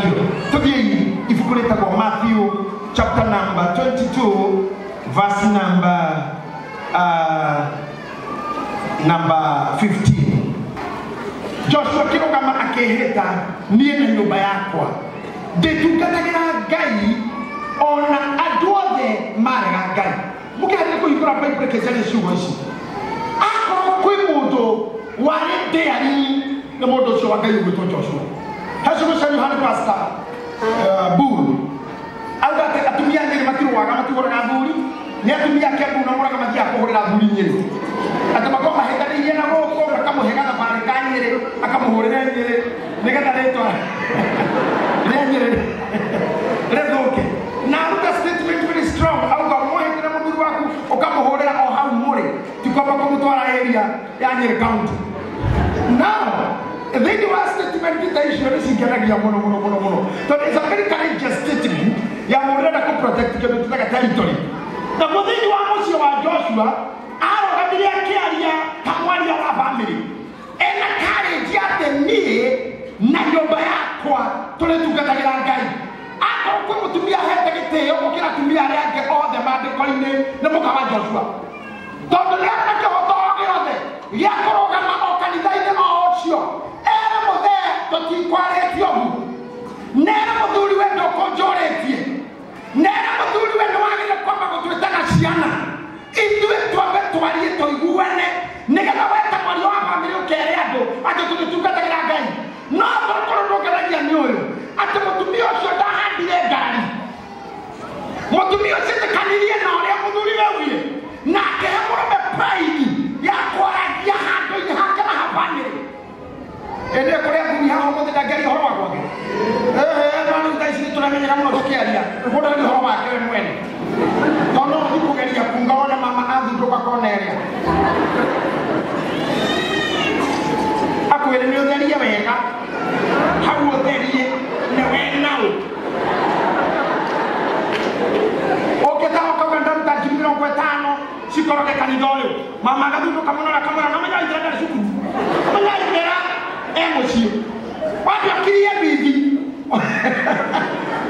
Thank you. Tuthiĩ ibuku rĩtagwo Matthew chapter number 22 verse number number 15. Joshua kĩrũgama akĩhĩta niĩ na nyũmba yakwa ndĩtungatagĩra Ngai ona andũ othe marega Ngai. Mũkĩgeria kũhingũra Bible kĩnjarie ciugo ici. Akorwo kwĩ mũndũ warĩ daring nĩ mũndũ ũcio wa Ngai ũgwĩtwo Joshua. He ciugo cia Yohana Pastor Bull auga atĩ atumia Nyĩrĩ matirũaga matigũraga athuri nĩ atumia a Kiambu na mũraga mathiaga kũhũrĩra athuri Nyĩrĩ atĩ makorwo mahĩtanĩirie na gũkũ makamũhe gathabarĩ ka Nyĩrĩ akamũhũrĩra Nyĩrĩ nĩgetha rĩtwa rĩa Nyĩrĩ rĩthũke. Na aruta statement very strong auga mwahĩtĩra mũthuri waku ũkamũhũrĩra o hau mũrĩ ti kwamba kũmũtwara area ya Nyĩrĩ county. Now thĩinĩ wa statement ta icio nĩ cingenagia mũno mũno mũno mũno tondũ it's a very courageous statement ya mũndũ ũrenda kũ protect kĩndũ tũtaga territory. Naguo thĩinĩ wa mũciĩ wa Joshua arũgamire akĩaria ta mwaria wa family ena courage atĩ niĩ na nyũmba yakwa tũrĩtungatagĩra Ngai. Akorwo kwĩ mũtumia ahete gĩtĩo gũkĩra atumia arĩa angĩ othe maandĩko-inĩ nĩ mũka wa Joshua tondũ nĩ arĩ na kĩhoto o gĩothe gĩa kũrũgama o kanitha-inĩ o ũcio ere mũthee tũtikwarĩtie ũguo nere mũthuri we ndũkũnjũrĩtie nere mũthuri we nĩ wagĩrĩire kwamba gũtwĩtaga ciana ithuĩ twambe twarie tũiguane nĩgetha we ta mwaria wa bamĩrĩ ũkere andũ atĩ tũgĩtungatagĩra Ngai. No tũkorwo ndũngenagia nĩ ũyũ atĩ mũtumia ũcio ndahandire ngari mũtumia ũcio etĩkanirie na ũrĩa mũthuri we augire na akĩhe mũrũme pride ya kwaragia handũ-inĩ hake na ha bamĩrĩ. Ĩndĩ kũrĩa athuri haha ũmũthĩ ndangĩaria ũhoro wa gwake. No rĩu thaa ici nĩtũramenyera mũno tũkĩaria mũndũ aria ũhoro wake we mwene tondũ no ũthiĩ kũgeria kuuga wone mama athundũka kona ĩrĩa akwĩre nĩ ũtherie wega hau ũtherie nĩ we naũ ũngĩtaha ũkauga ndaruta 50,000 cikoroge kanitha ũyũ mama agathundũka mũno na akamwĩra no menya waithĩra ndarĩ cukuru menya waithĩra e mũciĩ wambia ũkirie bithi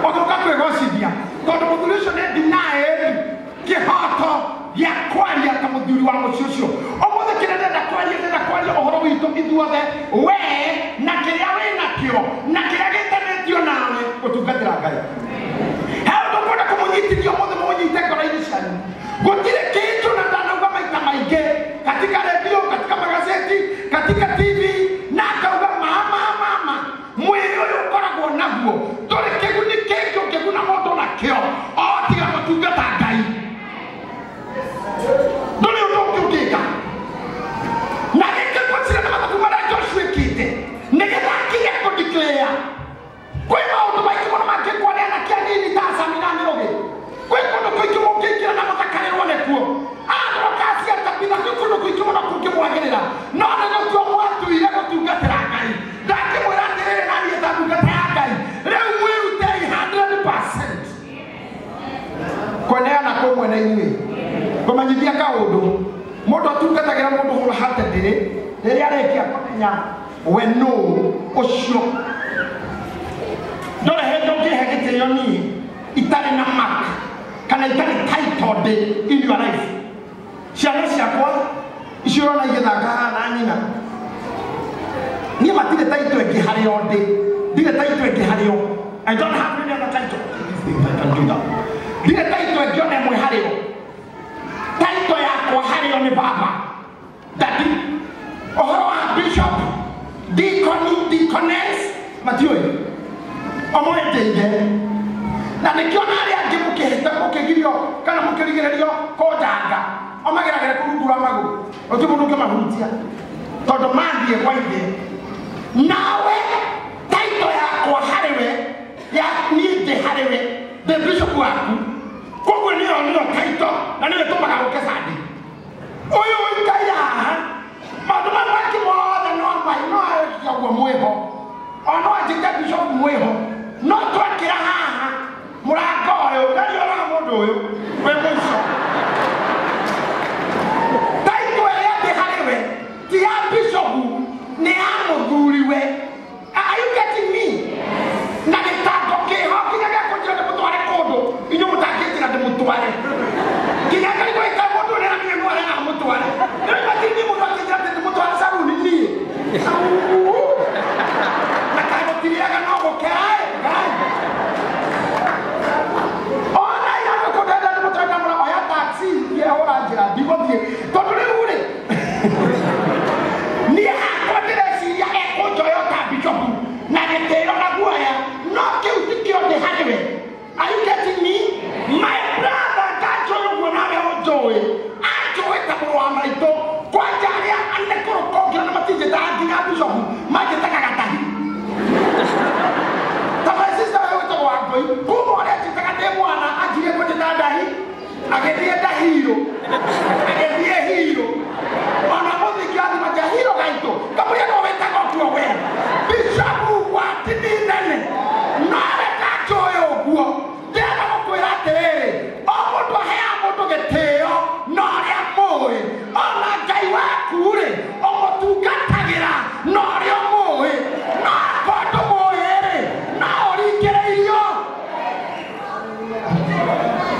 ũgĩũka kwĩgocithia tondũ mũthuri ũcio nĩ denied kĩhoto gĩa kwaria ta mũthuri wa mũciĩ ũcio. Ũmũthĩ kĩrĩa ndĩrenda kwaria ndĩrenda kwaria ũhoro witũ ithuothe we na kĩrĩa wĩ nakĩo na kĩrĩa gĩtanĩtio nawe gũtungatĩra Ngai. He ũndũ ngwenda kũmũnyitithia ũmũthĩ mũũnyite ngoro-inĩ cianyu. Gũtirĩ kĩndũ na ndanauga maita maingĩ katika redio katika magazeti katika TV na ngauga mama mama mwĩrĩ ũyũ ũkoragwo naguo ndũrĩ kĩguni kĩngĩ ũngĩguna mũndũ nakĩo o tiga gũtungata Ngai. Ndũrĩ ũndũ ũngĩ ũngĩka. Na gĩkĩ ngwĩciria nĩ mathabu marĩa Joshua ĩkĩte nĩgetha akinye kũ declare kwĩ maũndũ maingĩ mũno mangĩkwo nĩ anake anini ta Samina Mĩrũgĩ. Kwĩ kũndũ kũingĩ mũngĩingĩra na mũthakarĩrwo nĩkuo andũ tabitha kwĩ kũndũ kũingĩ mũno kũngĩmwagĩrĩra no nĩ gũtua mwatuire gũtungatĩra Ngai. Ndangĩmwĩra atĩrĩrĩ na niĩ ta ndungata ya Ngai rĩu mwĩrutei 100% kũneana kwĩ mwene inyuĩ kũmenyithia kaũndũ mũndũ atungatagĩra mũndũ wholeheartedly rĩrĩa arĩkia kũmenya we nũ ũcio. Ndũrĩ hĩndĩ ũngĩhe gĩtĩo niĩ itarĩ na mark kana itarĩ titled in your life. Ciana ciakwa icio ũrona igĩthaka haha na nyina niĩ matirĩ title ĩngĩ harĩo ndĩ ndirĩ title ĩngĩ harĩo. I don't have any other title. I can do that. Ndirĩ title ĩngĩ ona ĩmwe harĩo. Title yakwa harĩo nĩ baba daddy ũhoro wa bishop deacon deaconess matiũĩ omoĩ ndĩire na nĩkĩo na arĩa angĩ mũkĩhĩta mũkĩgirio kana mũkĩrigĩrĩrio kũnjanga omageragĩra kũrungura magũrũ gũtirĩ mũndũ ũngĩmahutia tondũ mathiĩ kwa ithe. Nawe title yakwa harĩwe ya niĩ ndĩ harĩwe ndĩ bishop waku koguo nĩyo nĩyo title na nĩyo ĩtũmaga ũke Sunday. Ũyũ ũikaire haha maũndũ mau mangĩ mothe no mai no arĩkia ũguo mwĩho o no anjĩte bishop mwĩho no twekĩra haha mũrango ũyũ ndariona mũndũ ũyũ wĩ mũico. Title ĩrĩa ndĩ harĩwe ti ya bishop nĩ ya mũthuriwe. Are you getting me? Na gĩtaro Agĩthiĩ Ndahiro, agĩthiĩ Hiro, ona mũthingi athima nja Hiro gaitũ, kamũria no wĩtaga ũguo we. Bishopu wa tini nene, nowe ndanjũĩ ũguo. Ndĩrenda gũkwĩra atĩrĩrĩ, o mũndũ aheaga mũndũ gĩtĩo na ũrĩa mũĩ. Ona Ngai waku-rĩ, ũmũtungatagĩra na ũrĩa ũmũĩ. No akorwo ndũmũĩ-rĩ, no ũringĩrĩirio.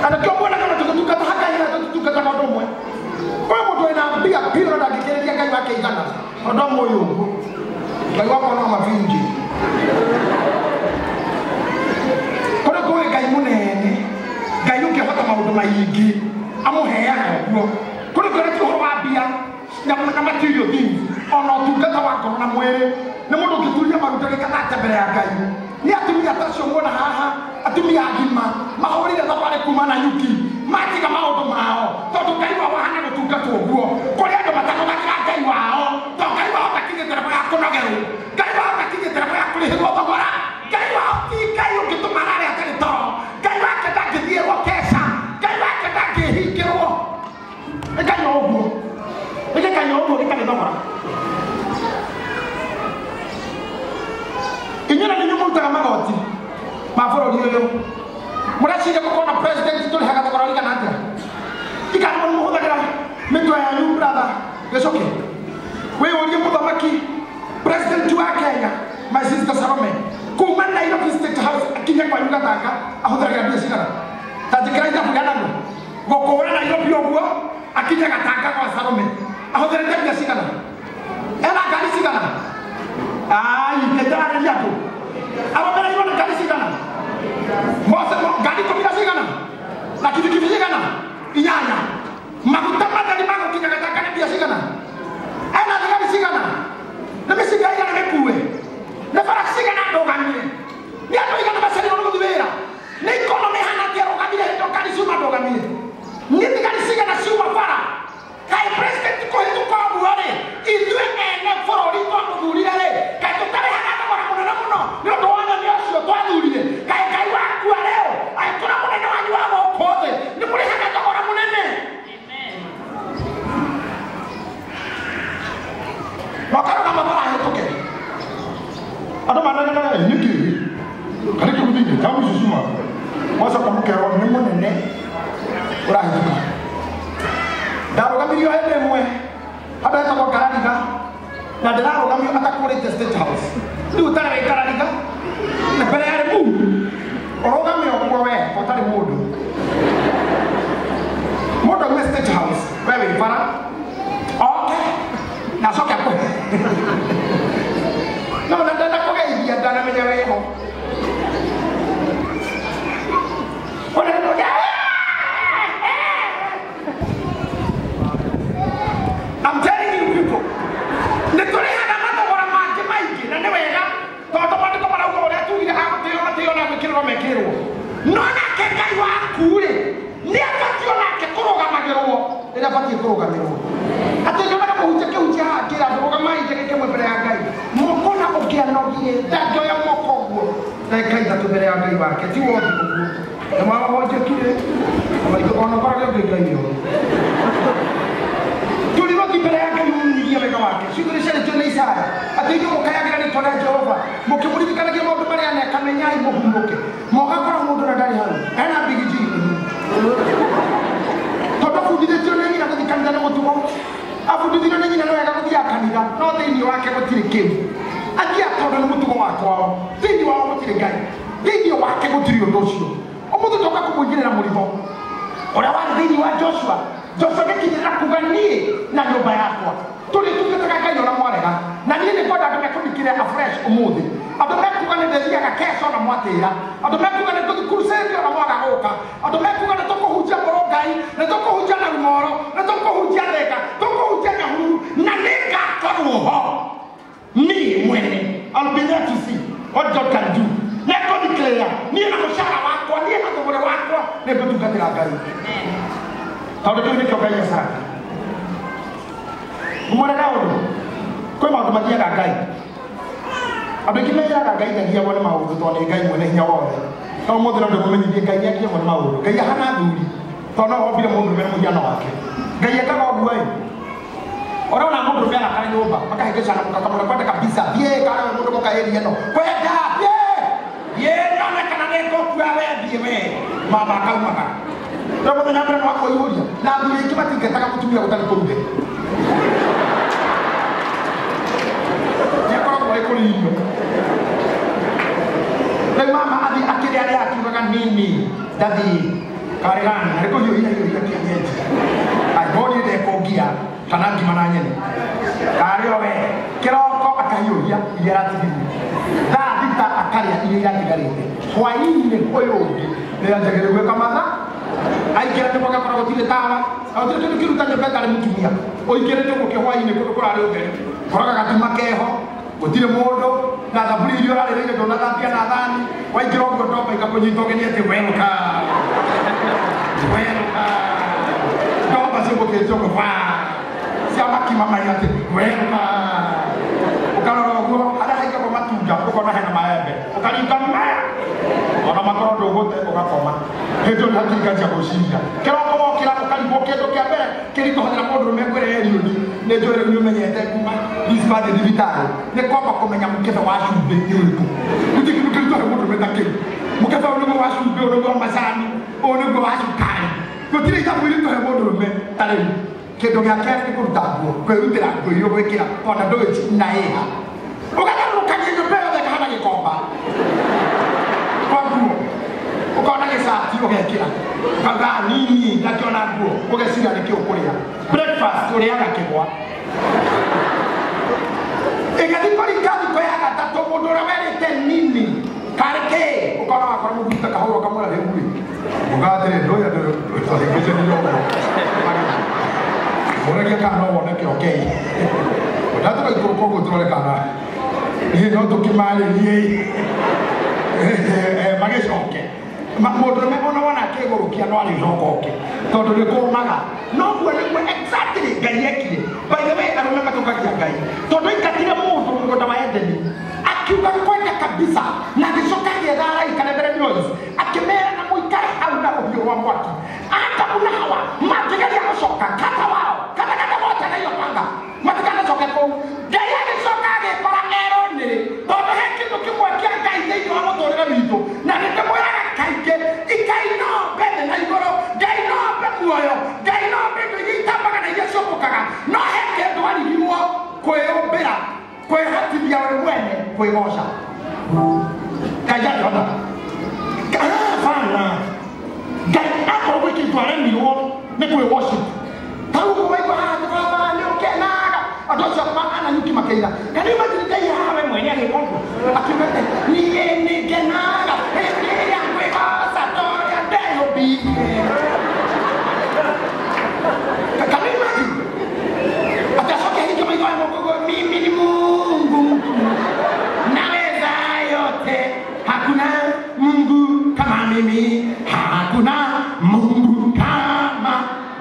Na nĩkĩo muonaga ona tũgĩtungata Ngai na tũtitungataga ũndũ ũmwe. Kwĩ mũndũ wĩna mbia biũ na ndangĩkĩrĩria Ngai wake igana, tondũ ndamũĩ ũguo. Ngai wakwa no mabingi. Kũrĩ kũĩ Ngai mũnene, Ngai ũngĩhota maũndũ maingĩ, amũheaga ũguo. Kũrĩ kwĩra ti ũhoro wa mbia na material things, ona ũtungata wa ngoro na mwĩrĩ. Nĩ mũndũ ũngĩturia maru ndagĩka thate mbere ya Ngai. Nĩ atumia ta acio muona haha, atumia agima, mahũrire thabarĩ kuma Nanyuki, matiga maũndũ mao, tondũ Ngai wao ahana gũtungatwo ũguo. Kũrĩ andũ matanogagĩra Ngai wao, tondũ Ngai wao ndakinyĩte level ya kũnogerwo. Ngai wao ndakinyĩte level ya kũrĩhĩrwo thogora. Ngai wao ti Ngai ũngĩtũma arare atarĩ toro. Ngai wake ndangĩthiĩrwo keca. Ngai wake ndangĩhingĩrwo. Ngai o ũguo. Ngai o ũguo gĩtarĩ thogora. Inyuĩ na nĩnyuĩ mũrutaga magoti ma bũrũri ũyũ. Mũreciria gũkorwo na president tũrĩhaga thogora ũigana atĩa? Ikanwo nĩ mũhũthagĩra mĩtwe yanyu brother gĩcoke. Wĩyũrie mũthamaki president wa Kenya, my sister Salome, kuma Nairobi State House akinya kwanyu Gatanga ahũthagĩra mbia cigana? Ta njĩkĩra ithabu rĩa narua. Gũkũra Nairobi ũguo akinya Gatanga gwa Salome ahũthĩrĩte mbia cigana? Ena ngari cigana? Ai, nĩndĩrarĩria andũ. Aromereirwo nĩ ngari cigana? Mose, ngari ikũmi na cigana? Na kibikibi cigana? Inyanya. Maguta matheri ma gũkinya Gatanga nĩ mbia cigana? Ena thigari cigana? Nĩ mĩcinga igana mĩkue? Nĩ bara cigana ndũgamie? Nĩ andũ aigana macereirwo nĩ gũthiĩ wĩra? Nĩ ikonomĩ ĩhana atĩa ĩrũgamire hĩndĩ ĩyo ngari ciuma ndũgamie? Nĩ thigari cigana ciuma bara? Kaĩ president kũhĩtũka ũguo rĩ, ithuĩ ene bũrũri twamũthurire rĩ, kaĩ tũtarĩhaga thogora mũnene mũno nĩ ũndũ wa anene acio twathurire? Kaĩ Ngai wakua rĩu, angĩkorwo mũnene wanyu wa gũkũ thĩ, nĩ mũrĩhaga thogora mũnene? Makarũgama marahĩtũke. Andũ manegenaga, "Ĩ, nĩkĩ? Karĩ kĩgũthiĩ, kamũcucuma." Mwacoka mũkerwo nĩ mũnene ũrahĩtũka. Ndarũgamirio hĩndĩ ĩmwe handũ hetagwo Ngarariga, na ndĩrarũgamio atakũrĩte State House. Rĩu ũtarĩ wĩ Ngarariga, na mbere yarĩ mũu, ũrũgame ũguo we ũtarĩ mũndũ. Mũndũ aume State House, we wĩ bara, oke, na acoke akũhe. No na ndenda kũgeithia ndanamenya wĩho. Ona nĩ I'm telling you people, nĩ tũrĩhaga mathogora mangĩ maingĩ na nĩ wega tondũ maandĩko marauga ũrĩa tugire agũtĩo matĩo na gwĩkĩrĩrwo mekĩrwo. No nake Ngai waku-rĩ, nĩ abatiĩ onake kũrũgamagĩrwo rĩrĩa abatiĩ kũrũgamĩrwo. Atĩ nyonaga mũhunjia kĩhunjia haha akĩra andũ rũgamai ndagĩka ĩmwe mbere ya Ngai. Moko na ũngĩanogire ndangĩoya moko ũguo ndagĩka ithatũ mbere ya Ngai wake, ti wothi ũguo. Nĩ mwahonjekire, na maitũ ona korage ũngĩ Ngai ĩyo. Tũrirwo mbere ya Ngai mũnyigie wega wake. Ciugo nĩ ciarĩtio nĩ Isaya atĩ inyuĩ mũkayagĩra rĩtwa rĩa Jehova, mũkĩmũririkanagia maũndũ marĩa aneka, menyai mũhurũke. Mũgakora mũndũ na ndarĩ hau, ena bigiji. Tondũ abundithĩtio nĩ nyina gũthiĩ kanitha nĩ mũtugo, abundithirio nĩ nyina nĩ wega gũthiaga kanitha, no thĩinĩ wake gũtirĩ kĩu. Athiaga tondũ nĩ mũtugo wa kwao, thĩinĩ wao gũtirĩ Ngai, thĩinĩ wake gũtirĩ ũndũ ũcio. Ũmũthĩ tũka kũmũigĩrĩra mũrigo ũrĩa warĩ thĩinĩ wa Joshua. Joshua gĩkinyĩrĩra kuga niĩ na nyũmba yakwa tũrĩtungataga Ngai ona mwarega. Na niĩ nĩ ngwenda andũ mekũthikĩrĩra afresh ũmũthĩ. Andũ mekuga nĩ ndĩthiaga keca ona mwatĩra. Andũ mekuga nĩ tũthiĩ crusade ona mwaga gũka. Andũ mekuga nĩ tũkũhunjia mũrũ Ngai, nĩ tũkũhunjia na Rumoro, nĩ tũkũhunjia Thika, tũkũhunjia Nyahururu, na nĩ ngakorwo ho. Niĩ mwene, I'll be there to see what God can do. Nĩ ngũthikĩrĩra, niĩ na mũcara wakwa, niĩ na thogora wakwa, nĩ ngũtungatĩra Ngai. Tondũ kĩu nĩkĩo Ngai acaragia. Mwene kaũndũ, kwĩ maũndũ mathiaga Ngai. Andũ aingĩ meraga Ngai ndagiagwo nĩ maũndũ tondũ nĩ Ngai mwene hinya wothe. No ũmũthĩ no ndĩmũmenyithie Ngai nĩagiagwo nĩ maũndũ. Ngai ahana athuri. Tondũ no wombire mũndũrũme na mũhiano wake. Ngai ekaga ũguo ĩ. Ũrona mũndũrũme arakara nyũmba makahĩngĩcana mũkakamũra kwenda kabisa thiĩ kana we mũndũ mũka area ĩno kwenda thiĩ thiĩ nyone kana nĩngũkua we thiĩ we mama akaumaga. Rĩu mũthenya mbere nĩwakũihũria na athuri aingĩ matingetaga mũtumia gũtarĩ kũruge. Nĩakoragwo arĩ kũrĩ irio. Rĩu mama athiĩ akĩrĩa arĩa akiugaga nini ndathiĩ karĩ gani arĩ kũhiũhia hiũhia kĩenyeji. Ai ndekũngia kana ngima na nyeni. Karĩ o we kĩroko akahiũhia iria aratigithia. Thaa thita akarĩa iria iratigarĩte. Hwaĩ-inĩ ũyũ ũngĩ nĩanjagĩrĩire gwĩka mathaa aingĩra nyũmba gakora gũtirĩ tawa gũtirĩ kĩndũ kĩruta nyũmba ĩtarĩ mũtumia ũingĩrĩte ũguo kĩhwaĩ-inĩ kũndũ kũrarĩ ũtheri koraga gatuma keho gũtirĩ mũndũ na thaburia iria ũrarĩrĩire ndũnathambia na thani waingĩra ũguo ndomba ikakũnyita ũgeni atĩ welcome welcome ndomba ciũmbũkĩte ũguo wa cia makima mai atĩ welcome ũkarora ũguo harĩa haigagwo matunda ũkona hena maembe ũkaringa maya ona makorwo ndũgũte ũgakoma hĩndĩ ĩyo hakiri ikanjia gwĩciria kĩroko wokĩra ũkarigwo kĩndũ kĩa mbere kĩritũhagĩra mũndũrũme ngwĩre Elioni nĩ njũĩ rĩu nĩũmenyete kuma Lisbeth thibitarĩ nĩ kwamba kũmenya mũkebe wa cumbĩ nĩ ũrĩkũ gũtirĩ kĩndũ kĩritũhe mũndũrũme ta kĩu mũkebe ũyũ nĩguo wa cumbĩ ũyũ nĩguo wa macani ũyũ nĩguo wa cukari gũtirĩ ithabu iritũhe mũndũrũme ta rĩu kĩndũ gĩa kerĩ nĩ kũruta nguo kwĩrutĩra nguo iria ũgwĩkĩra ona ndũĩ na ĩha ũgagarũrũkania nyũmba yothe ĩkahana gĩkomba kwa nguo ũkona gĩcati ũgekĩra ũkauga nini ndakĩona nguo ũgeciria nĩkĩ ũkũrĩa breakfast ũrĩaga kĩgwa ĩgathiĩ kũringa thikũ ya gatatũ mũndũ ũrĩa werĩte nini karĩ kĩ ũkona wakora mũthuri ta kahũra ũkamwĩra rĩu rĩ uga atĩrĩ ndũĩ andũ ũguo ũragia kana no woneke okay ndatũgaikũrũka ũguo tũrore kana niĩ no tũkĩmarĩrie magĩcoke mũndũrũme ona wona akĩgũrũkia no arĩcoka oke tondũ nĩ kũmaga noguo nĩguo exactly Ngai ekire. By the way arũme matũkagia Ngai tondũ aingatire mũndũ mũgũnda wa Edeni akiuga kwenda kabisa na agĩcoka agĩetha araika na mbere Moses akĩmera na mũikare hau na rũhiũ rwa mwaki Adamu na Hawa makĩgeria gũcoka kata wao katakata wote na iyo panga matikanacoke kũu Ngai agĩcoka agĩkora erwo nĩrĩ tondũ he kĩndũ kĩmwe kĩa Ngai thĩinĩ wa mũtũrĩre witũ na nĩndĩmwĩraga kaingĩ Ngai no mbe na igũrũ Ngai no mbe muoyo Ngai no mbe indo iria itambaga na iria ciũmbũkaga no he kĩndũ arigirwo kwĩyũmbĩra kwĩhotithia we mwene kwĩgoca Ngai angĩhota hapana Ngai akorwo gwĩ kĩndũ aremirwo nĩ kwĩ worship ta rĩu ũguo waigua haha baba nĩ ũkenaga andũ acio ananyuki makĩira kana imagine Ngai haha we mwene agĩka ũguo akiuga niĩ nĩ ngenaga hĩndĩ ĩrĩa ngwĩgoca torĩa ndeyũmbire. Can you imagine? Atasoke hicho maitho ya Mungu, mimi ni Mungu naweza yote, hakuna Mungu kama mimi, hakuna Mungu kama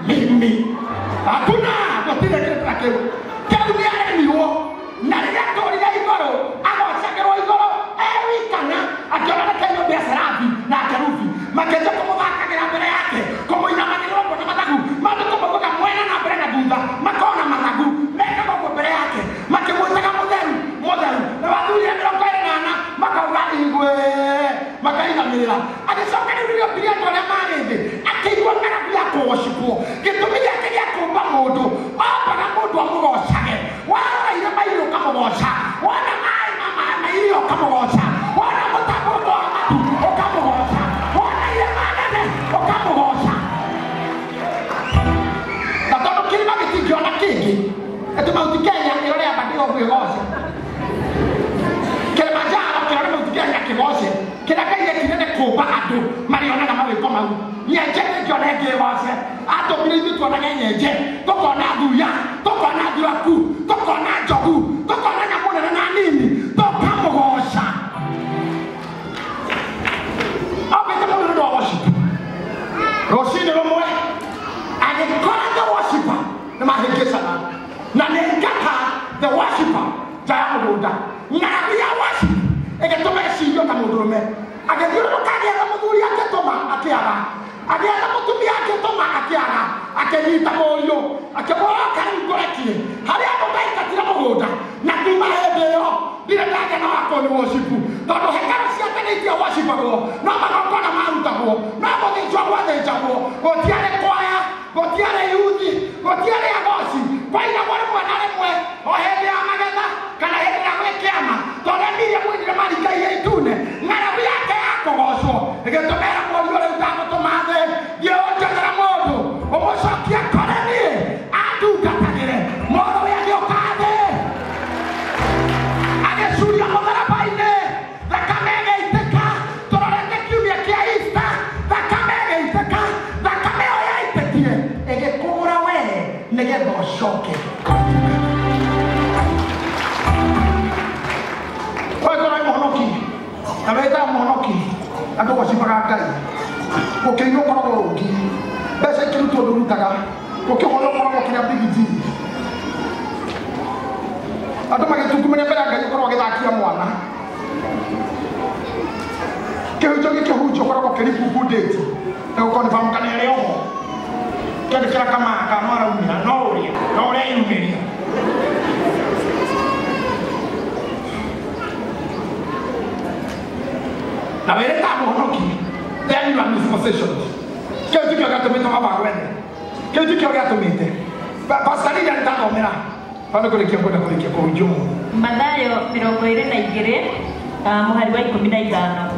mimi, hakuna gũtirĩ kĩndũ ta kĩu. Kĩu nĩ aremirwo na rĩrĩa atũrire igũrũ agocagĩrwo igũrũ ewikana akĩona nĩ kĩnyũmba ya Serafi na Kerubi makĩanjia kũmũthakagĩra mbere yake kũmũinamagĩrĩra ũguo na mathagu mandũ kũmũgũga mwena na mbere na thutha makona mathagu mekaga ũguo mbere yake makĩmwĩtaga mũtheru mũtheru na wathuri a 24 makauga igwe makainamĩrĩra agĩcoka rĩu rĩrĩa ombire andũ arĩa marĩ thĩ akĩigua ng'aragu ya kũgocibwo gĩtũmi gĩake gĩa kũmba mũndũ ombaga mũndũ amũgocage warora irĩma iria ũkamũgoca wona maĩ ma iria ũkamũgoca wona mũtambũrũko wa matu ũkamũgoca wona irĩma nene ũkamũgoca na tondũ kĩrĩma gĩtingĩona kĩngĩ atĩ Mount Kenya ĩrore yambatĩra ũguo ĩgoce Kilimanjaro kĩrore Mount Kenya kĩgoce kĩrĩa Ngai ekire nĩ kũmba andũ marĩonaga mawĩko mau nyenje nĩngĩona ĩngĩ ĩgoce atũmbire ithuĩ tuonage nyenje tũkona thuya tũkona thuraku tũkona njogu tũkona nyamũ nene na nini tũkamũgoca ombĩte mũndũ nĩ ũndũ wa worship rũcinĩ rũmwe agĩkora the worshiper nĩ mahĩngĩcana na nĩ ngata the worshiper nja ya mũgũnda ng'aragu ya worship ĩgĩtũma ecirio ta mũndũrũme agĩthiũrũrũka agĩetha mũthuri akĩtũma akĩaga Agĩetha mũtumia angĩtũma akĩaga, akĩnyita mũriũ, akĩmwĩra oka rĩu ngũrekie. Harĩa andũ ndaingatire mũgũnda, na kuma hĩndĩ ĩyo ndirĩ ndagĩa na wakwo nĩ worship. Tondũ hekarũ cia tene itiaworshipagwo, no magongona marutagwo, no gũthĩnjwo gwathĩnjagwo, gũtiarĩ kwaya, gũtiarĩ yuthi, gũtiarĩ agoci, kwainagwo rĩmwe na rĩmwe o hĩndĩ ya magetha kana hĩndĩ ĩrĩa gwĩ kĩama. Tondũ Emilia mwinire maringa iria itune, ng'aragu yake ya kũgocwo ĩgĩtũmera mũriũ rĩu ndagũtũma thĩ, thiĩ ũnjethere mũndũ ũmũcokie kũrĩ niĩ andungatagĩre. Mũrũwe agĩũka thĩ agĩcuria mũtharaba-inĩ, thakame ĩgĩitĩka. Tũrorete kiumia kĩa Easter, thakame ĩgĩitĩka, thakame ĩyo yaitĩkire ĩgĩkũgũra wee nĩgetha ũcoke. Wekora mũhonoki na wĩtaga mũhonoki, andũ gũcibaga Ngai, ũkĩigua ũkoragwo rũngi, mbeca ikĩrutwo ndũrutaga, ũkĩhoya ũkoragwo ũkĩrĩa big G. Andũ magĩtungumania mbere ya Ngai ũkoragwo ũgĩthakia mwana. Kĩhunjio gĩkĩhunjio ũkoragwo ũkĩribumbu ndĩti na gũkonfirm kana ĩrĩ oho. Kĩandĩkĩra kamaka no araumĩra, no ũrĩa, no ũrĩa yumĩria. Na wĩrĩta mũhonoki, then you are mispositioned. Kĩu tikĩo gĩatũmĩte baba gwethe. Kĩu tikĩo gĩatũmĩte. Pastor Lydia nĩtathomera. Bado kũrĩkia kwenda kũrĩkia kũhunjia ũmũthĩ. Mathayo 22 mũhari wa 15.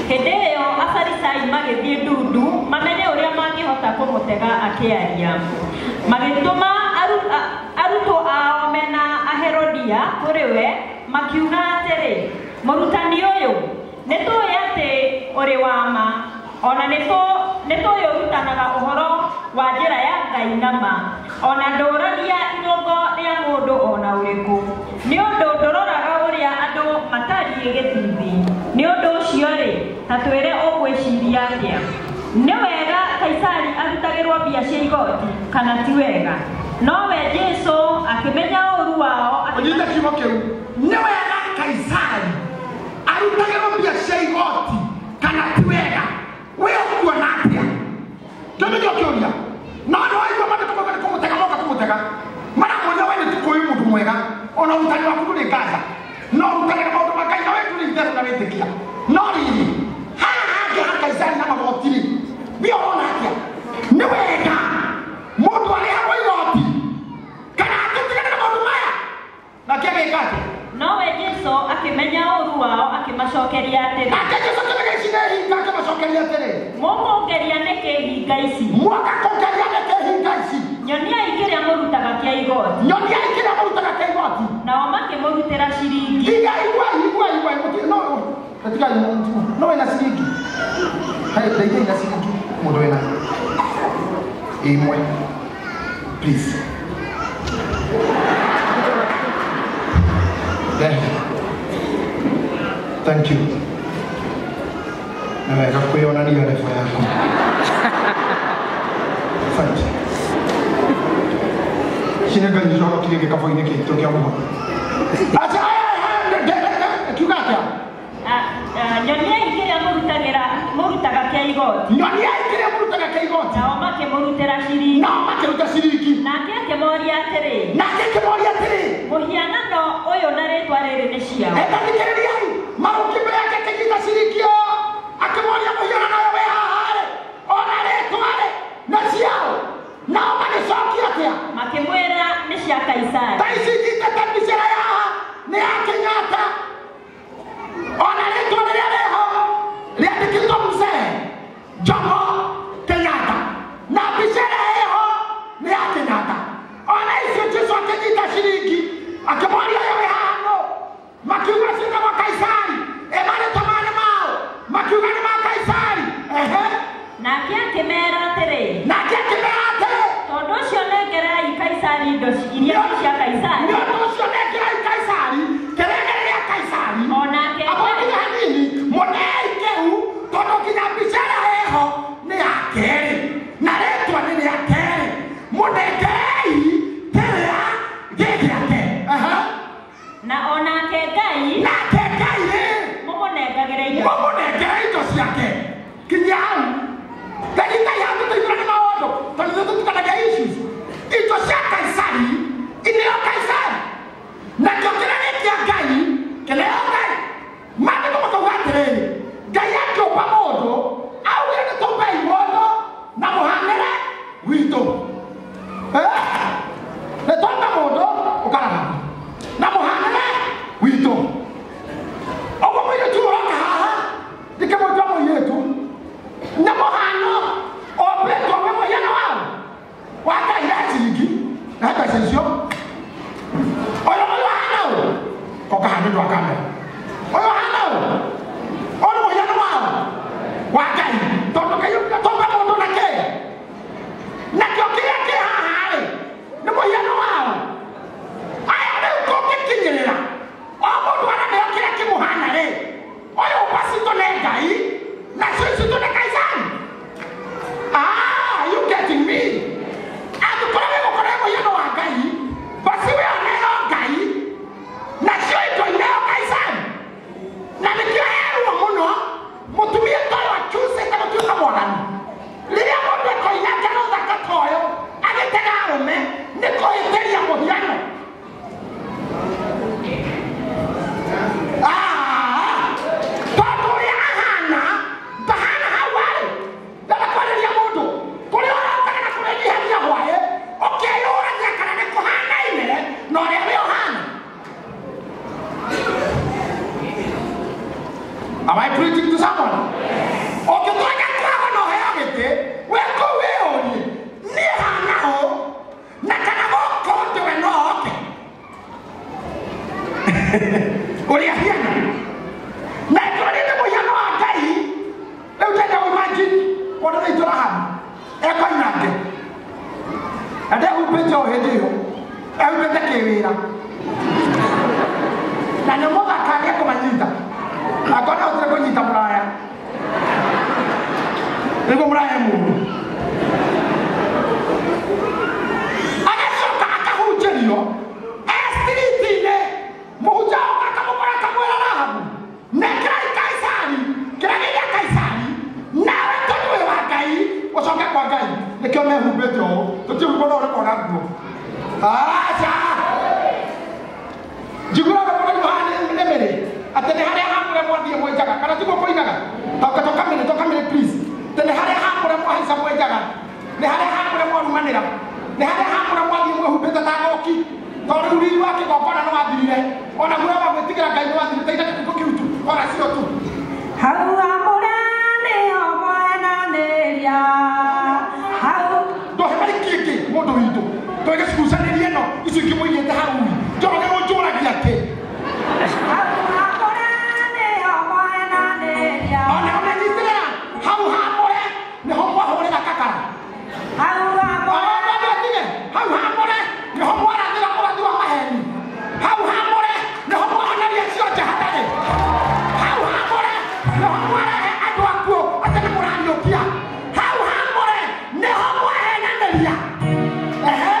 Hĩndĩ ĩyo Afarisai magĩthiĩ ndundu mamenye ũrĩa mangĩhota kũmũtega akĩaria. Magĩtũma arutwo ao mena Aherodia kũrĩ we, makiuga atĩrĩ, mũrutani ũyũ, nĩtũĩ atĩ ũrĩ wa ma, ona nĩtũĩ ũrutanaga ũhoro wa njĩra ya Ngai na ma, ona ndũragia irũngo rĩa mũndũ ona ũrĩkũ, nĩ ũndũ ndũroraga ũrĩa andũ matariĩ gĩthithi. Nĩ ũndũ ũcio-rĩ, ta twĩre ũgwĩciria atĩa? Nĩ wega Kaisari arutagĩrwo mbia cia igoti kana ti wega? Nowe Jesũ akĩmenya ũũru wao, Ũnyite kiugo kĩu. Nĩ wega Kaisari arutagĩrwo mbia cia igoti kana ti wega? We ũkuona atĩa? Kĩu nĩkĩo kĩũria. No nĩ waigua maandĩko mauga nĩ kũmũtega moka kũmũtega. Maramwĩra we nĩ tũkũĩ mũndũ mwega, ona ũrutani waku ndũrĩ nganja, no ũrutanaga maũndũ ma Ngai na we ndũrĩ itherũ na wĩtĩkia. No rĩrĩ, haha hangĩ ha Kaisari na magoti-rĩ, we ũrona atĩa? Nĩ wega mũndũ arĩhagwo igoti kana atũtigane na maũndũ maya? Nake agĩka atĩa? Nowe Jesũ akĩmenya ũũru wao, akĩmacokeria atĩrĩ, Nake Jesũ akĩmenya ici nĩ hinga, akĩmacokeria atĩrĩ, mũkũngeria nĩkĩ hinga ici? Mwoka kũngeria nĩkĩ hinga ici? Nyoniai kĩrĩa mũrutaga kĩa igoti. Nyoniai kĩrĩa mũrutaga kĩa igoti. Nao makĩmũrutĩra ciringi. Hinga, igua, igua, igua, no, tigai, no wĩna ciringi. Hey, ndeithia ina ciringi, mũndũ wĩna ĩmwe, please. There. Thank you. Nĩ wega kwĩyonania level yaku. Asante. Ici nĩ Ngai ũconokirie gĩkabũ-inĩ gitũ kĩa mũhono. Aca, kiuga atĩa? Nyoniai kĩrĩa mũrutaga kĩa igoti. Nyoniai kĩrĩa mũrutaga kĩa igoti. Nao makĩmũrutĩra ciringi. Nao makĩruta ciringi. Nake akĩmoria atĩrĩ, Nake akĩmoria atĩrĩ, mũhianano ũyũ na rĩtwa rĩrĩ nĩ ciao? Etathikĩrĩriai, marũki mbere yake akĩnyita ciringi ĩyo, akĩmoria mũhianano ũyũ wĩ haha-rĩ, ona rĩtwa-rĩ, nĩ ciao? Nao magĩcokia atĩa? Makĩmwĩra nĩ cia Kaisari. Ta ici nyitĩte mbica ĩrĩa haha nĩ ya Kenyatta, ona rĩtwa rĩrĩa rĩho rĩandĩkĩtwo Mzee Jomo Kenyatta, na mbica ĩrĩa ĩho nĩ ya Kenyatta. Ona icio Jesũ akĩnyita ciringi akĩmoria ũyũ wĩ haha nũ? Makiuga ciĩtagwo Kaisari. Ĩ marĩtwa maya nĩ mao? Makiuga nĩ ma Kaisari. Ehe. Nake akĩmera atĩrĩ, Nake akĩmera atĩrĩ, tondũ ũcio nengerai Kaisari indo iria ci cia Kaisari. Nĩ ũndũ ũcio nengerai Kaisari kĩrĩa gĩa Kaisari. Onake Abo nginya hanini mũnei kĩu, tondũ nginya mbica ĩrĩa ĩho nĩ ya kerĩ na rĩtwa nĩ rĩa kerĩ. Mũnengerei kĩrĩa gĩ gĩake. Aha. Na onake Ngai Nake Ngai rĩ, mũmũnengagĩre indo. Mũmũnengere indo ciake. Kinya hau. Tanyita Nĩtũtukanagia issues. Indo cia Kaisari ineo Kaisari, nakĩo kĩrĩa gĩ kĩa Ngai kĩneo Ngai. Maandĩko makauga atĩrĩrĩ, Ngai akĩũmba mũndũ augire nĩ tũmbei mũndũ na mũhanĩre witũ. Nĩ twamba mũndũ ũkaraga na mũhanĩre witũ. Ũguo mũirĩtu ũroka haha ndikĩmũtua mũirĩtu nĩ mũhano ũmbĩtwo wĩ mũhiano wao wa Ngai na ciringi na mbeca icio. Ũyũ ũyũ ahana ũũ koka handũ ndũ akamera. Ũyũ ahana ũũ ũyũ nĩ mũhiano wao wa Ngai, tondũ Ngai tũmba mũndũ na kĩ nakĩo kĩrĩa kĩ haha rĩ nĩ mũhiano wao. Aya rĩu kũngĩkinyĩrĩra o mũndũ araneo kĩrĩa kĩmũhana rĩ, ũyũ ũmbacitũ nĩ Ngai nacio icitũ nĩ Kaisari. Ah, you getting me? Angĩkorwo wĩgũkorwo mũhiano wa Ngai, basi we oneo Ngai nacio indo ineo Kaisari. Na nĩkĩo herwo mũno mũtumia ta ũyũ acucĩte gũtuĩka mwaganu. Rĩrĩa mũndũ ekoinanga na ũthaka ta ũyũ agĩtega arũme nĩ kũhĩtĩria mũhiano. Tondũ ũrĩa ahana ndahana hau arĩ. Ndenda kwarĩria mũndũ kũrĩa ũrokaga na kũrĩa nyihagia hwaĩ ũkeyũragia kana nĩ kũhanaine na ũrĩa we ũhana. Am I preaching to someone? Ũngĩtonya kwaga na ũheo gĩtĩ, we kũu wĩyũrie niĩ hana ũũ na kana gũkũ ndĩ we no oke ũrĩa hiana na ĩkorwo nĩ mũhiano wa Ngai. Rĩu tenda imagine wona thĩitũ Rahabu ekoinange na ndehumbĩte o hĩndĩ ĩyo ehumbĩte kĩwĩra na nĩ mũthaka nĩekũmanyita akona ũtire kũnyita mũraya nĩguo mũraya mũru agacoka akahunjĩrio e street-inĩ mũhunjia oka akamũkora akamwĩra Rahabu nengera Kaisari kĩrĩa gĩ gĩa Kaisari nawe tondũ wĩ wa Ngai ũcoke kwa Ngai. Nĩkĩo mehumbĩte ũũ tũtihumbwo no ũrĩkona nguo. Aca njiguaga mũno haha nĩ mĩrĩ atĩ nĩ harĩa hamũre mwathiĩ mwenjaga kana tiguo kũinaga toka toka mĩrĩ toka mĩrĩ please. Atĩ nĩ harĩa hamũre mwahaica mwenjaga, nĩ harĩa hamũre mwarumanĩra, nĩ harĩa hamũre mwathiĩ mwĩhumbĩte ta ngoki tondũ rĩu riri wa kĩgongona nĩ wathirire ona guoya wa gwĩtigĩra Ngai nĩ wathirire ta ithatũ kĩu tu ona cio tu. Hau hamũre nĩho mwenanĩria hau ndũhe marĩkĩngĩ mũndũ witũ twĩgĩcucanĩrie ĩno icio ingĩ mũigĩte hau njoroge ũnjũragia kĩ. Hau hamũre nĩho mwenanĩria ona ũmenyitĩrĩra hau hamũre nĩho mwahũrĩra kakara. Hau hamũre hau hamũre nĩho mwarathĩra ũrathi wa maheni. Hau hamũre nĩho mwahonaria cionje hatarĩ. Hau hamũre nĩho mwarehe andũ akuũ atĩ nĩ mũrariũkia. Hau hamũre nĩho mwahenanĩria. Ehe.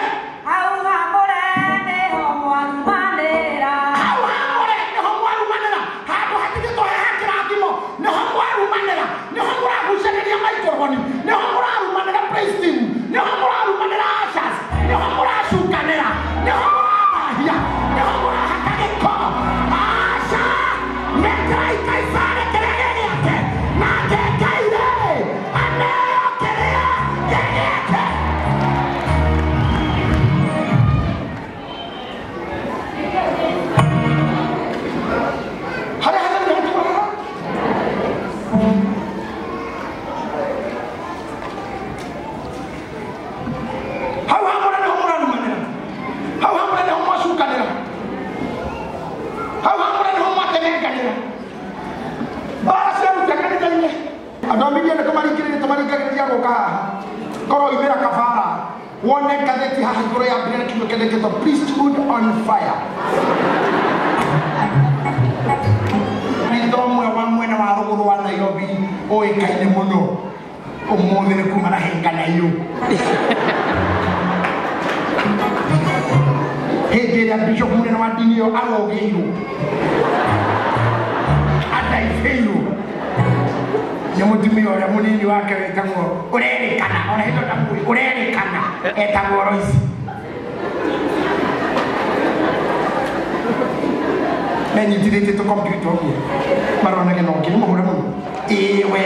Hau hamũre nĩho mwarumanĩra. Hau hamũre nĩho mwarumanĩra. Handũ hatigĩtwo he ha kĩrathimo nĩho mwarumanĩra. Nĩho mũragucanĩria maikroboni, nĩho mũrarumanĩra praise team, nĩho mũrarumanĩra ushers, nĩho mũracukanĩra, nĩho mũrathahia, nĩho mũrahaka gĩko. Aca nengerai Kaisari kĩrĩa gĩ gĩake nake Ngai rĩ aneo kĩrĩa gĩ gĩake. Harĩa hatheri nĩho tũroraga. Hau hamũre nĩho mũrarumanĩra, hau hamũre nĩho mwacukanĩra, hau hamũre nĩho mwatenenganĩra. Mbara ciaruta kanitha-inĩ andũ a milioni tũmaringĩrĩria tũmaringagĩrĩria gũka haha korwo oimĩra kabara wone ngathĩti haha igũrũ ya mbere na kiugo kĩandĩkĩtwo priesthood on fire. Kanitha ũmwe wa mwena wa rũgũrũ wa Nairobi ũĩkaine mũno ũmũthĩ nĩ kuma na henga na iyũ. Hĩndĩ ĩrĩa bishop mũnene wa ndini ĩyo arogĩirwo ataithĩirwo Nĩ mũtumia ũrĩa mũnini wake wĩtagwo ũrerĩkana ona hĩndĩ ndamũĩ ũrerĩkana etagwo Royce. Menyitithĩtie tũ computer ũguo maronage no ngi nĩ mũhũre mũno ĩĩ we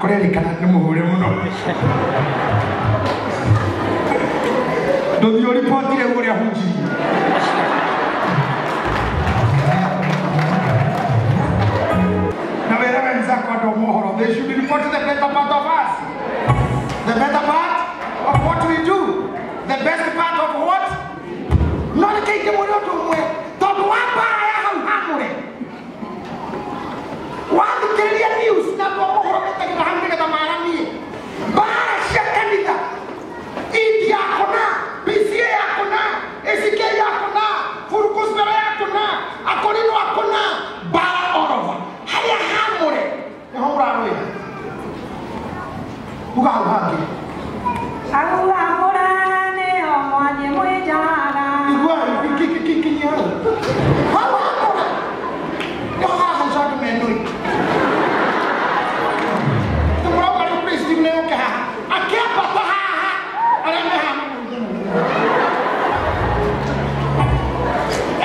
kũrerĩkana nĩ mũhũre mũno ndũthiĩ ũribotire ũrĩa hunjirie. Na wĩra wenzako andũ a mohoro, they should report the better part of us, the better part of what we do, the best part of what no reke ingĩmwĩra ũndũ ũmwe tondũ wa mbara ya hau hamũre wathikĩrĩria news na andũ a mohoro metagĩra hau nĩgetha maramie mbara cia kanitha Indi yako na PCA yako na ACK yako na Furukusbera yako na Akorino yako na bara orova harĩa hamũre nĩho mũrarũĩra uga hau hangĩ Hau hamũre nĩho mwathiĩ mwĩnjaga. Igua kikikikinyia hau hau hamũre nĩho harahaica andũ menũi tũmũrauga rĩu Kristi nĩoke haha akĩambata haha arĩa me haha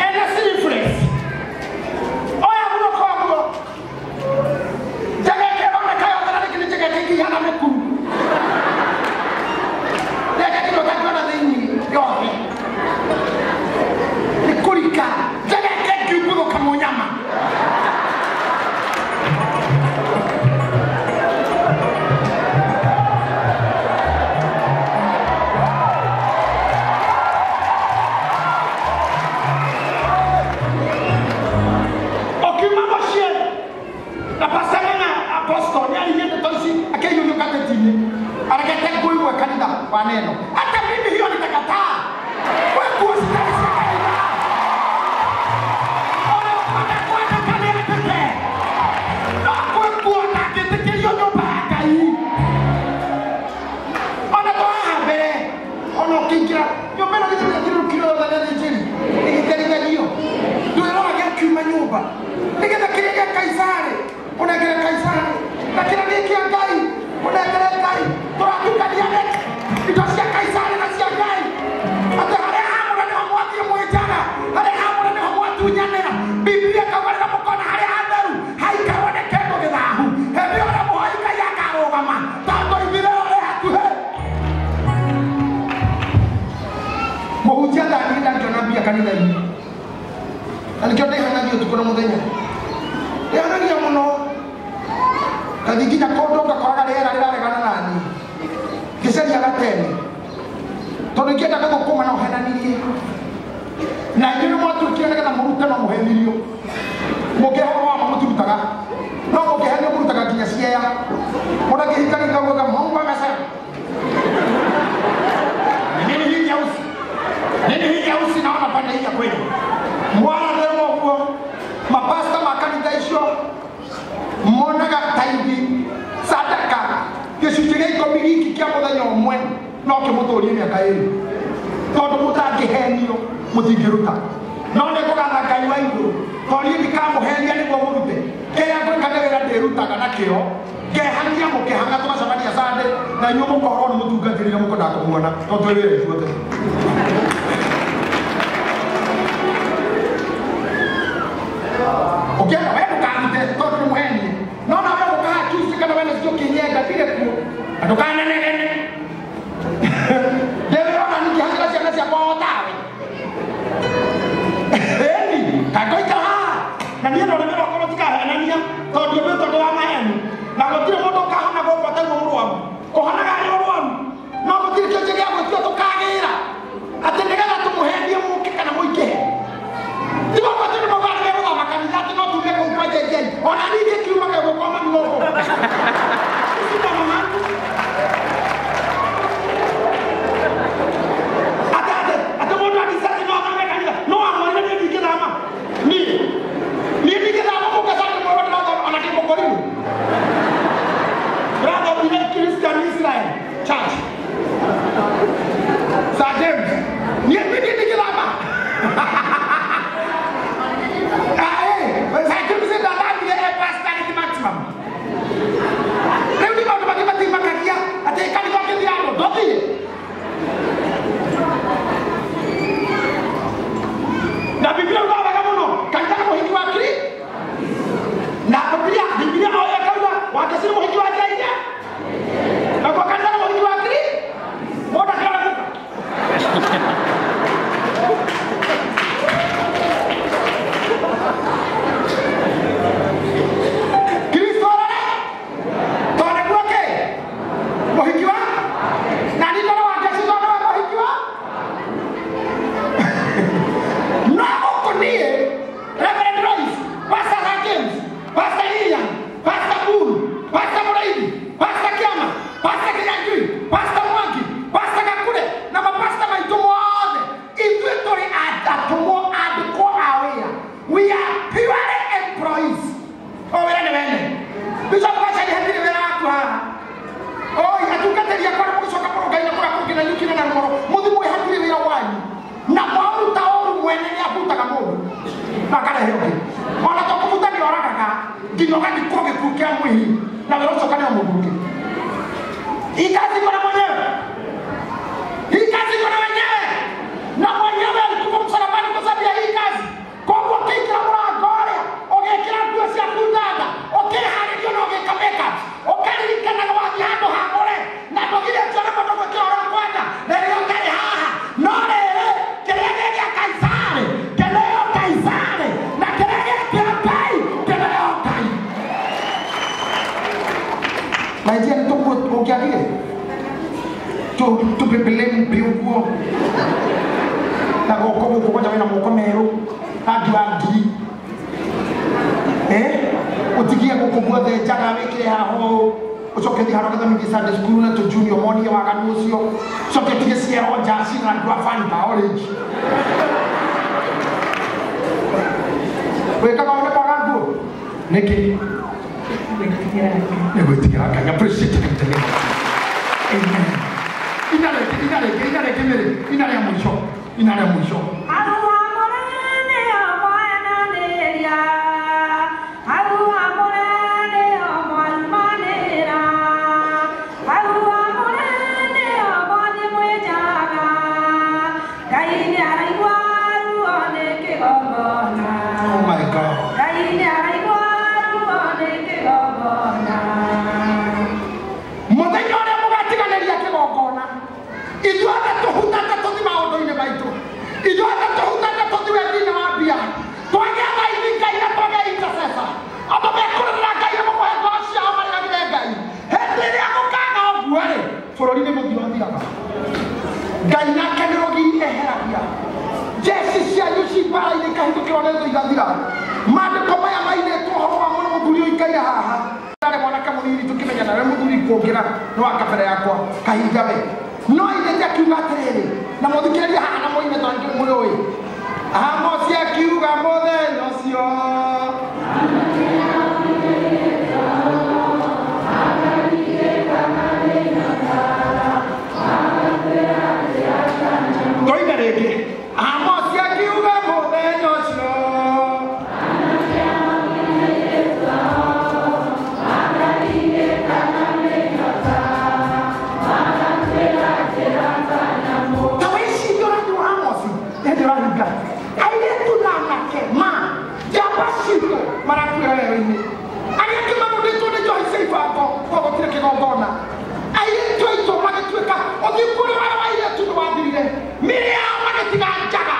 ena sleeveless oya guoko guo njegeke ĩroneka yothe na rĩngĩ nĩ njegeke ingĩ ihana mĩkuru reke kĩndũ ũtangiona thĩinĩ yothe nĩ kũrika njegeke ngiumbũthũka mũnyama. Ũkiuma mũciĩ na pastor na apostle nĩaririe ndeto ici akĩiyũrio gateti-inĩ aregete nguo imwe kanitha wa neno hata mimi hiyo nitakataa. We nguo citarĩ cia kanitha ũrĩa ũkwenda kwandĩka nĩandĩke no kwĩ nguo ndangĩtĩkĩrio nyũmba ya Ngai ona to haha mbere ona ũkĩingĩra nyũmba ĩno githĩ ndĩathiũrũrũkire yothe nĩ athĩnjĩri ĩgĩtherithagio ndwĩroraga ũkiuma nyũmba nĩgetha kĩrĩa gĩa Kaisari ũnengere Kaisari na kĩrĩa gĩ kĩa Ngai ũnengere Ngai tũratukania nĩkĩ indo cia Kaisari na cia Ngai atĩ harĩa hamũre nĩho mwathiĩ mwĩnjaga harĩa hamũre nĩho mwatunyanĩra Biblia ĩkauga rĩrĩa mũkona harĩa hatheru haikarwo nĩ kĩndũ gĩthahu hĩndĩ ĩyo ũrĩa mũhoi Ngai akarũgama tondũ ithirĩro rĩ hakuhĩ. Mũhunjia ndangĩ ndangĩona mbia kanitha-inĩ na nĩkĩo ndĩhanagia ũtukũ na mũthenya ndĩhanagia mũno ngathiĩ nginya kũndũ ngakoraga rĩera rĩraregana naniĩ ngĩcaria gatene tondũ ingĩenda gũthũkũma no henanirie na inyuĩ nĩ mwatuĩkire nĩgetha mũrute no mũhenirio mũngĩhoro wa ma mũtirutaga no mũngĩhenio mũrutaga nginya ciea mũndũ angĩhikaringa ũguo Mungu amesema nini hii nyeusi nini hii nyeusi naona pande hii ya kwenu mwaratherwo ũguo mapasta ma kanitha icio monaga taithi sadaka gĩcunjĩ gĩa ikũmi giki kĩa mũthenya ũmwe no kĩmũtũrie mĩaka ĩrĩ tondũ mũtangĩhenio mũtingĩruta no nĩ ngũgatha Ngai wa igũrũ tondũ niĩ ndikamũhenia nĩguo mũrute kĩrĩa ngwĩka nĩ wĩra ndĩrutaga nakĩo ngehania mũkĩhanga tũgacemania Sunday na inyuĩ mũkorwo nĩ mũtungatĩri na mũkwendaga kũmuona tondũ twĩ wĩra ithuothe. Ũkĩenda we ndũkarute tondũ nĩ mũhenie no nawe ũkaha Tuesday kana Wednesday ũkĩnyenda ndirĩ kuo na ndũkananegene ndĩwĩrona ningĩhangĩra ciana ciakwa o tawe ĩni kangoikara haha na niĩ no rĩmĩ rwakwa rũtikahenania tondũ ndĩmĩtwo ndĩ wa maheni na gũtirĩ mũndũ ũkahona gũkũ ataiguo mũrwaru kũhonaga arĩ ũrwaru no gũtirĩ kĩonje gĩa gwĩtua tũkagĩra atĩ nĩgetha tũmũhenie mũke kana mũingĩhe tigo gwatũ nĩ mauga nĩ megũthoma kanitha atĩ no tume kũu kwa JJ ona niĩ ingĩkiuma gegũkoma nĩ gũkũ. Ici nĩ mama. Ũngĩagire tũpepele mbi ũguo na goko gũkũ kwanja wĩna moko merũ rangi wa ngiri ũtigie gũkũ guothe njaga wĩkĩre haha ũũ ũcoke thiĩ harĩa ũgathomithie Sunday school na tũ junior monie waganu ũcio ũcoke ũtige ciero nja ciĩna rangi wa Fanta orange wĩkaga ũũ nĩ kwaga nguo nĩkĩ nĩ gwĩtigĩra Ngai appreciate Ngai. Amen. Ina rĩngĩ mĩrĩ ina rĩa mũico ina rĩa mũico. Oh my God. Mũthenya ũrĩa mũgatiganĩria kĩgongona ithuothe tũhutate tũthi maũndũ-inĩ maitũ ithuothe tũhutate tũthi wendi-inĩ wa mbia twagĩa thaithi Ngai na twagĩa intercessor andũ mekũrĩrĩra Ngai na mamũhe ngoro ciao marĩragĩre Ngai hĩndĩ ĩrĩa gũkaga ũguo rĩ bũrũri nĩ mũthiro ũthiraga Ngai nake nĩ rũgiri eheragia jeshi cianyu ci mbara-inĩ ikahithũkĩrwo nĩ thũ igathira maandĩko maya mainĩtwo ũhoro wa mũno mũthuri ũikaire haha ndarĩ mwanake mũnini tũkĩmenya nawe mũthuri kũngĩra nĩ wa kabere yakwa kahinda we no ithe akiuga atĩrĩrĩ na mũthikĩrĩrie haha na mũine tondũ mũrũĩ Amosi akiuga mũthenya ũcio toine rĩngĩ Amosi akiuga mũthenya ũcio ta wĩcirie ũrathi wa Amosi hĩndĩ ũrahinga airĩtu na anake ma njamba citũ marakuĩra werũ-inĩ arĩa angĩ marũndĩtwo nĩ njohi cia ibango koguo gũtirĩ kĩgongona airĩtu aitũ magĩtuĩka ũthingu ũrĩa warĩ wa airĩtu nĩ wathirire mĩrĩ yao magĩtiga njaga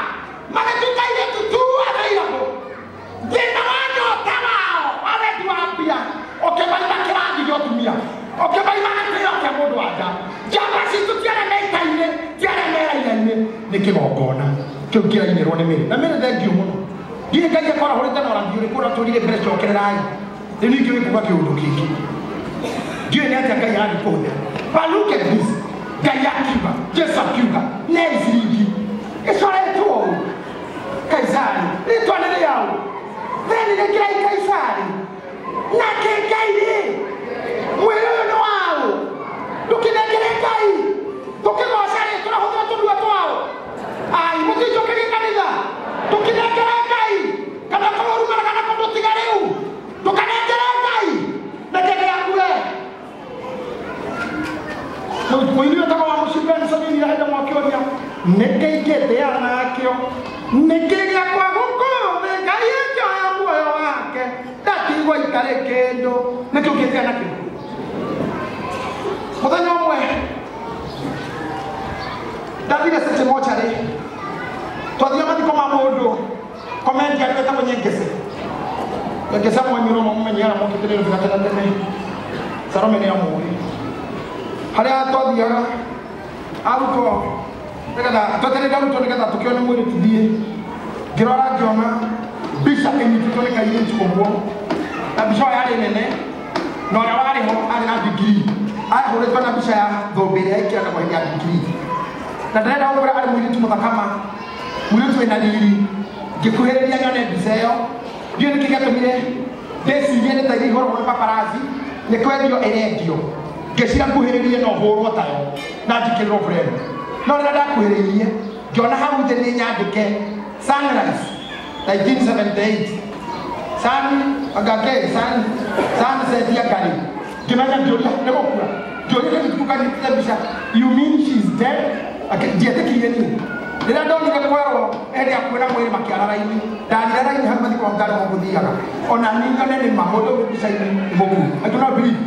magĩtuĩka airĩtu tu available thĩna wa nyota wao wa wendi wa mbia ũkĩmaima kĩrathi gĩa ũtumia ũkĩmaima gĩtĩo kĩa mũndũ wa nja njamba citũ tiarĩa me ita-inĩ tiarĩa me raia-inĩ nĩ kĩgongona kĩu kĩrainĩrwo nĩ mĩrĩ na mĩrĩ thengiũ mũno ndiĩ Ngai akwarahũrĩte na ũrathi ũrĩkũ ũratũrire mbere cokererai rĩu ningĩ wĩkuga kĩũndũ kĩngĩ ndiũĩ nĩ atĩa Ngai arathiĩ kũhũthĩra but look at this Ngai akiuga Jesu akiuga nĩ ciringi ĩcoretwo ũũ Kaisari rĩtwa nĩ rĩaũ then rĩkĩrai Kaisari nake Ngai rĩ mwĩrĩ ũyũ nĩ waũ ndũkĩnengere Ngai tũkĩgoca rĩ tũrahũthĩra tũnua twaũ ai mũtinjũkĩrie kanitha tũkĩnengere Ngai kana korwo rumanaga na kũndũ tiga rĩu ndũkanengere Ngai reke gĩaku we mũini wĩtagwo wa Mũciĩ Benson nĩ hĩndĩ mwakĩũria nĩkĩ ingĩtĩa nakĩo nĩkĩ gĩakwa gũkũ thĩ Ngai ĩkĩoya muoyo wake ndatigwo itarĩ kĩndũ nĩkĩ ũngĩtĩa nakĩo mũthenya ũmwe ndathire City Mortuary twathire mathiko ma mũndũ komendia wĩtagwo Nyengese Nyengese mwanyuro mũmenye arĩa mokĩte Nairobi gatene tene Salome nĩ amũĩ harĩa twathiaga arutwo nĩgetha twetereire arutwo nĩgetha tũkĩone mwĩrĩ tũthiĩ ngĩrora ngĩona mbica ĩnyitĩtwo nĩ kairĩtu ũguo na mbica ĩyo yarĩ nene na ũrĩa warĩ ho arĩ na ndigiri ahũrĩtwo na mbica ya thũmbĩ ĩrĩa ĩkĩragwo hĩndĩ ya ndigiri na ndĩrenda gũkwĩra arĩ mũirĩtu mũthakama mũirĩtu wĩna riri ngĩkuhĩrĩria nyone mbica ĩyo ndiũĩ nĩkĩ gĩatũmire ndĩcirie nĩ ta iria ihũragwo nĩ paparazzi nĩ kwendio ĩrendio ngĩcira nguhĩrĩrie no hũrwo tayo na njikĩrĩrwo frame no rĩrĩa ndakuhĩrĩirie ngĩona hau thĩ nĩ nyandĩke Sunrise 1978 Sun agake Sun Sunset ya Ngai ngĩmenya ngĩũria nĩ gũkua ngĩũria kĩrĩtu kanyitĩte mbica you mean she is dead ndietĩkirie niĩ rĩrĩa ndonire kwerwo hĩndĩ ya kuona mwĩrĩ makĩara raini ndathire raini hau mathiko hau ndarĩ gũthiaga ona niĩ nyone nĩ ma mũndũ wĩ mbica-inĩ nĩ mũkuũ I do not believe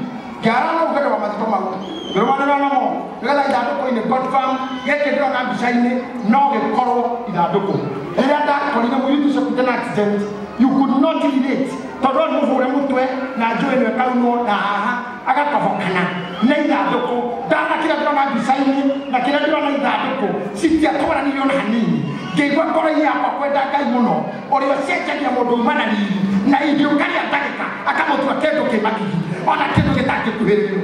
ngĩara na ũgendo wa mathiko mau ngĩrũmanĩrĩra namo nĩgetha ithandũkũ-inĩ confirm gĩkĩ ndĩrona mbica-inĩ no gĩkorwo ithandũkũ rĩrĩa ndakorire mũirĩtu ũcio kuĩte na accident you could not relate tondũ no mũhũre mũtwe na njũĩ ĩno ĩkaunwo na haha Agatobokana na ithandũkũ ndana kĩrĩa ndĩrona mbica-inĩ na kĩrĩa ndĩrona ithandũkũ citiatwaranirie ona hanini. Ngĩigua ngoro-inĩ yakwa kwenda Ngai mũno ũrĩa ũcenjagia mũndũ uma na riri na ingĩũka rĩa ndagĩka akamũtua kĩndũ kĩ magigi ona kĩndũ gĩtangĩkuhĩrĩrio.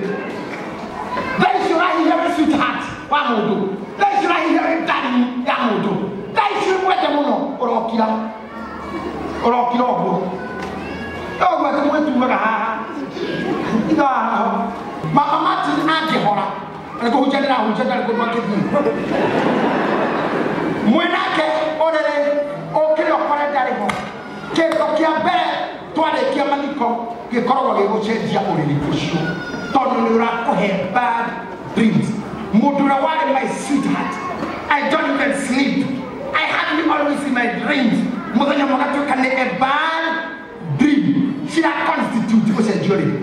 Thaa ici ũrahihinya wĩ sweetheart wa mũndũ, thaa ici ũrahihinya wĩ darling ya mũndũ, thaa ici wĩmwende mũno ũrokira ũrokira ũguo ũguo atĩ mwĩtuaga haha ithaa mama Martin angĩhora nĩ kũhunjia ndĩrahunjia ndarĩ kũndũ angĩthiĩ mwĩnake ũrĩrĩ ũkĩre ũkore ndarĩ ho. Kĩndũ kĩa mbere twarĩkia mathiko gĩkoragwo gĩgũcenjia ũrĩrĩ ũcio tondũ nĩ ũrakũhe bad dreams. Mũndũ ũrĩa warĩ my sweetheart, I don't even sleep, I have you always in my dreams. Mũthenya ũmwe ũgatuĩka nĩ a bad dream cira constitute gũcenjia ũrĩrĩ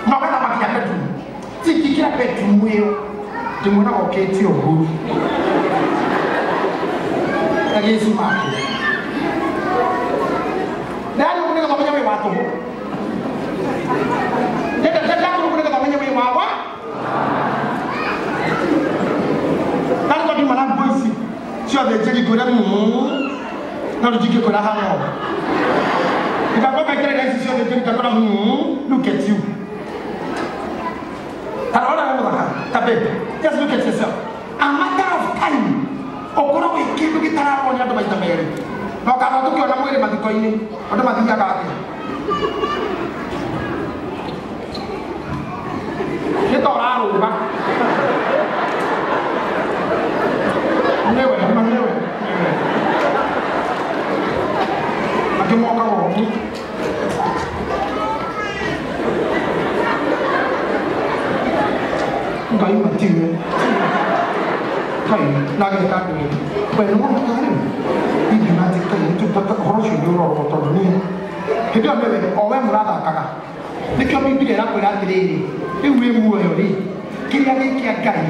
na ũgathamakia bedroom tingĩkĩra bedroom ĩyo ndĩmuonaga ũkĩtie ũguo na gĩcumake ndari ũguo nĩgetha ũmenye wĩ wa tũhũ ndakũrũ ũguo nĩgetha ũmenye wĩ wawa tarĩ tondũ ndima na nguo ici ciothe njĩri ngwĩre no rĩu ndingĩkwĩra hana ũguo ndingakwa ngaikĩra ici ciothe njĩri ngakora look at you. Tarora wĩ mũthaka ta babe, just look at yourself. A matter of time ũkorwo wĩ kĩndũ gĩtararwo nĩ andũ maita merĩ na ũkana tũkĩona mwĩrĩ mathiko-inĩ andũ mathiaga atĩa nĩ ta ũrarũga nĩwe ma nĩwe angĩ mokaga ũguo. Ngai matiwe kai na gĩka ndũĩ we nĩ wona karĩ ingiuga atĩ Ngai ũhoro ũcio nĩ ũrorwo tondũ niĩ hĩndĩ ĩyo nĩwe o we mũrathakaga nĩkĩo Bibilia ĩrakwĩra atĩrĩrĩ rĩu wĩ muoyo rĩ kĩrĩa gĩ kĩa Ngai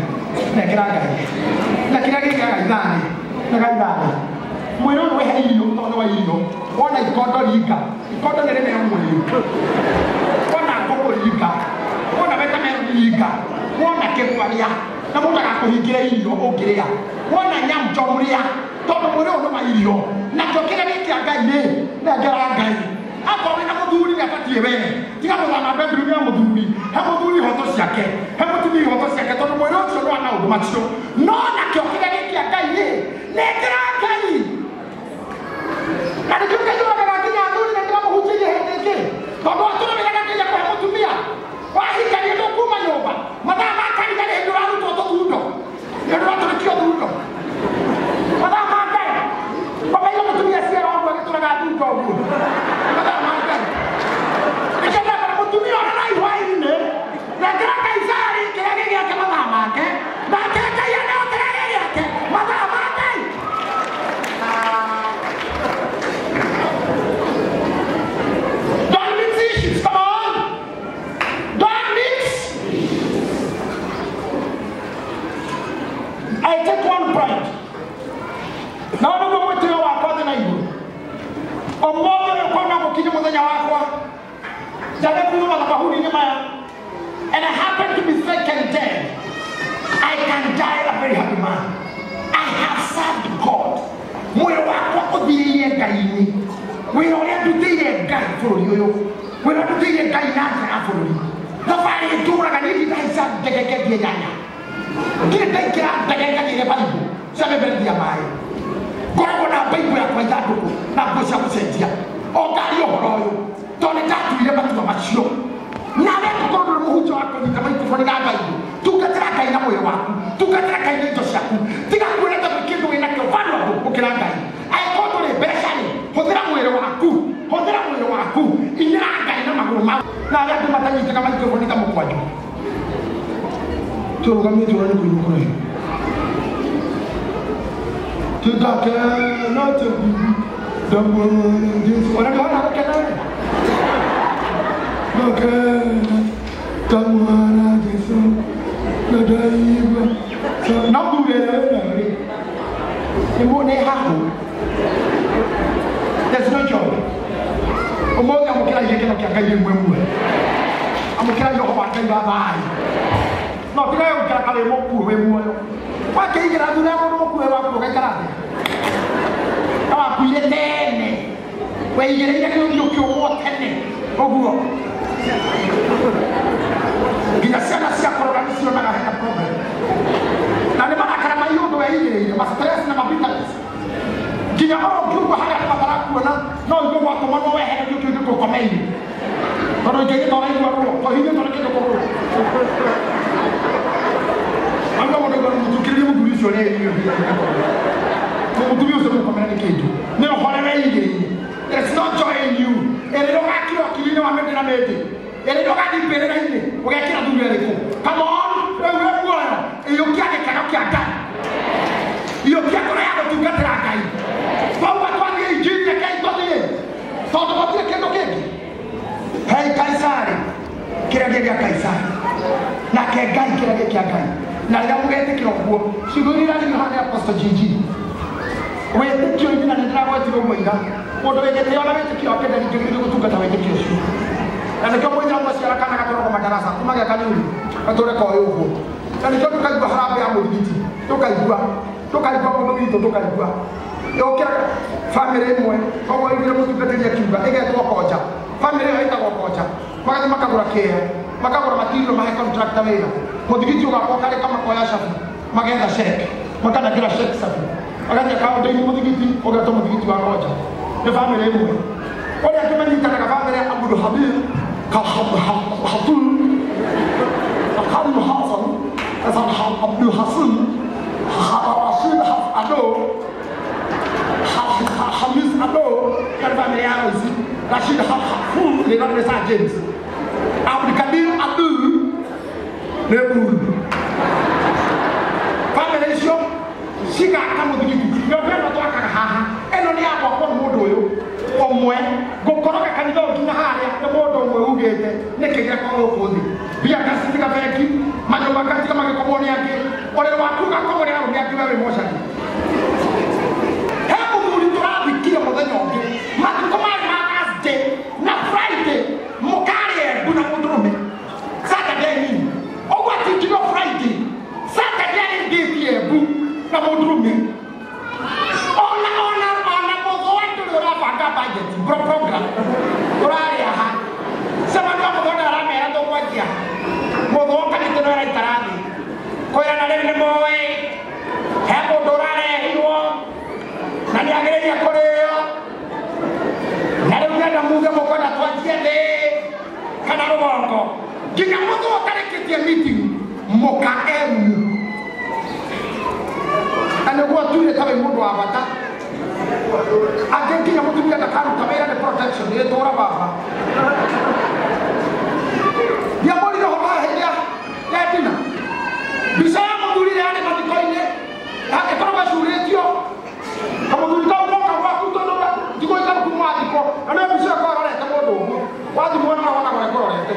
nengera Ngai na kĩrĩa gĩ kĩa Ngai thani na Ngai thani mwĩrĩ ũyũ wĩhe irio tondũ nĩ wa irio wona ikondo ringa ikondo nĩ rĩneo mwĩrĩ wona ngũkũ ringa wona watermelon ringa wona kĩgwa rĩa na mũndũ agakũhingĩra irio ũngĩrĩa wona nyamũ njomu rĩa tondũ mwĩrĩ ũyũ nĩ wa irio nakĩo kĩrĩa gĩ kĩa Ngai rĩ nengera Ngai. Akorwo wĩna mũthuri nĩ abatiĩ we tiga gũthama bedroom ya mũthuri he mũthuri ihoto ciake he mũtumia ihoto ciake tondũ mwĩrĩ ũcio nĩ wa maũndũ macio no nakĩo kĩrĩa gĩ kĩa Ngai rĩ nengera Ngai. Na nĩkĩo Ngai ũragaga nginya athuri na ndĩramũhunjĩrie hĩndĩ ĩngĩ tondũ atũrũmĩraga nginya kũhe mũtumia wahikania ndũkuma nyũmba mathaa ma kanitha nĩ hĩndĩ ũrarutwo tũthundo nĩ ũndũ ũratũrĩkio thundo mathaa ma Ngai kwamba mũtumia ciera ũguo agĩtũraga thundo ũguo mathaa ma Ngai nĩkĩo ndakora mũtumia ona na ihwainĩ nengera Ngai cari kĩrĩa gĩ gĩake mathaa make nake Ngai aneo kĩrĩa gĩ gĩake mathaa ma Ngai. Don't mix issues, come on. Don't mix. I take one pride. Na nĩguo mwĩtĩo wakwa thĩ na igũrũ ũmũthĩ ũyũ kwona gũkinya mũthenya wakwa njage kuma mathabahuni-inĩ maya and I happen to be second dead, I can die a very happy man. I have served God. Mwĩrĩ wakwa ũthirĩire Ngai-inĩ wĩra ũrĩa ndutĩire Ngai bũrũri ũyũ wĩra ndutĩire Ngai na nja ya bũrũri thabarĩ ndũraga niĩ ndindahaica ndege ngendie nyanya ndirĩ ndaingĩra ndege ngagĩre baibũ cia mĩberethi ya maĩ ngoragwo na baibũ yakwa ithandũkũ na nguo cia gũcenjia o ngari ũhoro ũyũ tondũ nĩ ndatuire matua macio nawe ngũkorwo ndũrĩ mũhunjia wa kũnyita maikroboni na baibũ tungatĩra Ngai na mwĩrĩ waku tungatĩra Ngai na indo ciaku tiga kuona ta kĩndũ wĩnakĩo valuable gũkĩra Ngai angĩkorwo ndũrĩ mbeca rĩ hũthĩra mwĩrĩ waku hũthĩra mwĩrĩ waku inĩra Ngai na magũrũ maku na arĩa angĩ matanyitaga maikroboni ta mũkwanjũ tũrũgamĩte ũrĩa nĩ kũinũka ũcio tũgakena tũgakena Jesu ona ndĩhona gũkena we gũkena tamwana Jesu na ndaigua no thure ĩrĩa wĩnayo rĩ nĩ hahũ. There's no joy. Ũmũthĩ amũkĩra gĩkeno kĩa Ngai rĩmwe mwe. Amũkĩra roho wa Ngai wa thayũ. No tiga gũikara karĩ mũkuũ wĩ muoyo. Wakĩigĩra thutha ya mũndũ mũkuĩ waku ũgaikara thĩ. Na wakuire tene. Weigĩrĩire kĩũthiũ kĩũmwo tene. Ũguo. Nginya ciana cia kũrora nĩ cionaga hena problem. Na nĩ marakara ma ũndũ weigĩrĩire, ma stress na ma bitterness. Nginya oro ũngiugua harĩa andũ matarakuona, no ũigue gwatũma no wehererio kĩu gĩgũkomeire. Tondũ ingĩgĩta ũraigua ruo, tohinyĩtwo nĩ kĩndũ kũgũrũ. Anga mũndũ aigua mũthukĩrĩrie mũthuri ũcio ũrĩa mũtumia ũcio mũkomere nĩ kĩndũ. Nĩ ũhore weigĩrĩire. There is no joy in you. Ĩrĩ ũgakira ũkiri-inĩ wa mĩndĩ na mĩndĩ. Ĩrĩ ũgathiĩ mbĩrĩra-inĩ ũgekĩra thuri ĩrĩkũ. Come on, rĩu wĩ muoyo. Iyũkia gĩkeno kĩa Ngai. Iyũkia ngoro ya gũtungatĩra Ngai. Twauma twathiĩ injiri rekei tũthiĩ. Tondũ gũtirĩ kĩndũ kĩngĩ. Hei Kaisari, kĩrĩa gĩ gĩa Kaisari. Nake Ngai kĩrĩa gĩ kĩa Ngai. Na rĩrĩa mũgetĩkĩra ũguo, ciugo iria irarĩrio haha nĩ Apostle Gigi. Wĩtĩkio-inĩ na nĩ ndĩragwetire ũguo ira. Mũndũ wĩ gĩtĩo na wĩtĩkio wake ndaringĩrĩirio gũtungata wĩtĩkio ũcio. Na nĩkĩo mũithĩramu aciara kana gatwaragwo madarasa kuma ge kanini gatũre koĩ ũguo. Na nĩkĩo tũkaigua harambee ya mũthigiti, tũkaigua mũndũ witũ tũkaigua. Yũkĩra bamĩrĩ ĩmwe, koguo iguire mũtungatĩri akiuga ĩgetwo Konja. Bamĩrĩ ĩyo ĩtagwo Konja. Magathiĩ makagũra kĩea, makagũra material mahe contractor wĩra. Mũthigiti ũgakwo karĩka makoya cabi, magetha cheque, makanengera cheque cabi. Magathiĩ akaũndũ-inĩ mũthigiti, ũgetwo mũthigiti wa Konja. Nĩ bamĩrĩ ĩmwe. Ũrĩa angĩ manyitanaga bamĩrĩ ya Abdul Habib, Hatul, Karim Hassan, Abdul Hassan, Rashid Ado, Hamis Ado, nĩ bamĩrĩ ya Roisi, Rashid Haful, nĩ nĩ Sir James. Abdul Kadir Abdul, nĩ Buru. Bamĩrĩ icio cigaka mũthigiti. Nyũmba ĩno twakaga haha, ĩno nĩ ya gwakwo nĩ mũndũ ũyũ ũmwe. Gũkoroga kanitha ũyũ nginya harĩa nĩ mũndũ ũmwe ugĩte nĩkĩ gĩakwa gũkũ thĩ. Mbia ngacitiga bengi, manyũmba ngatiga magĩkomwo nĩ angĩ, ũrĩrĩ waku ũgakomwo nĩ arũme angĩ we wĩ mocarĩ. He mũthuri tũrathikire mũthenya ũngĩ, matukũ marĩ ma Thursday na Friday mũkarĩ Embu na mũndũrũme. Saturday nini. Ũguo atindirwo Friday, Saturday arĩndĩtie Embu na mũndũrũme. Ona mũthũa ndũrĩ ũrabanga budget, program. Ũrarĩa ha. Cemania mũthũa nĩ aramera tũgwanjia. Mũthũa kanitha nĩ araikara thĩ. Kwĩra na rĩu nĩ mũĩ, he mũndũ ũrarehirwo na nĩ agĩrĩire kũrĩo. Na rĩu nenda muge mũkwenda twanjie thĩ kana rũgongo. Nginya mũthũa ũtarĩkĩtie meeting mũka emu. Na nĩguo atuire ta wĩ mũndũ wa bata. Angĩ nginya mũtumia ndakaruta wĩra nĩ protection ĩtũra baba. Ndiamũrire ũhoro wa hĩndĩ ya Dina. Mbica ya mũthuri ĩrĩa yarĩ mathiko-inĩ ĩkoragwo ĩcurĩtio. Kamũthuri kau goka gwaku tondũ ndigũikara kuma wathikwo. Na nĩyo mbica ĩyo ĩkoragwo ĩrorete mũndũ ũguo. Wathiĩ mwena ũrĩa wonagwo ĩkũrorete.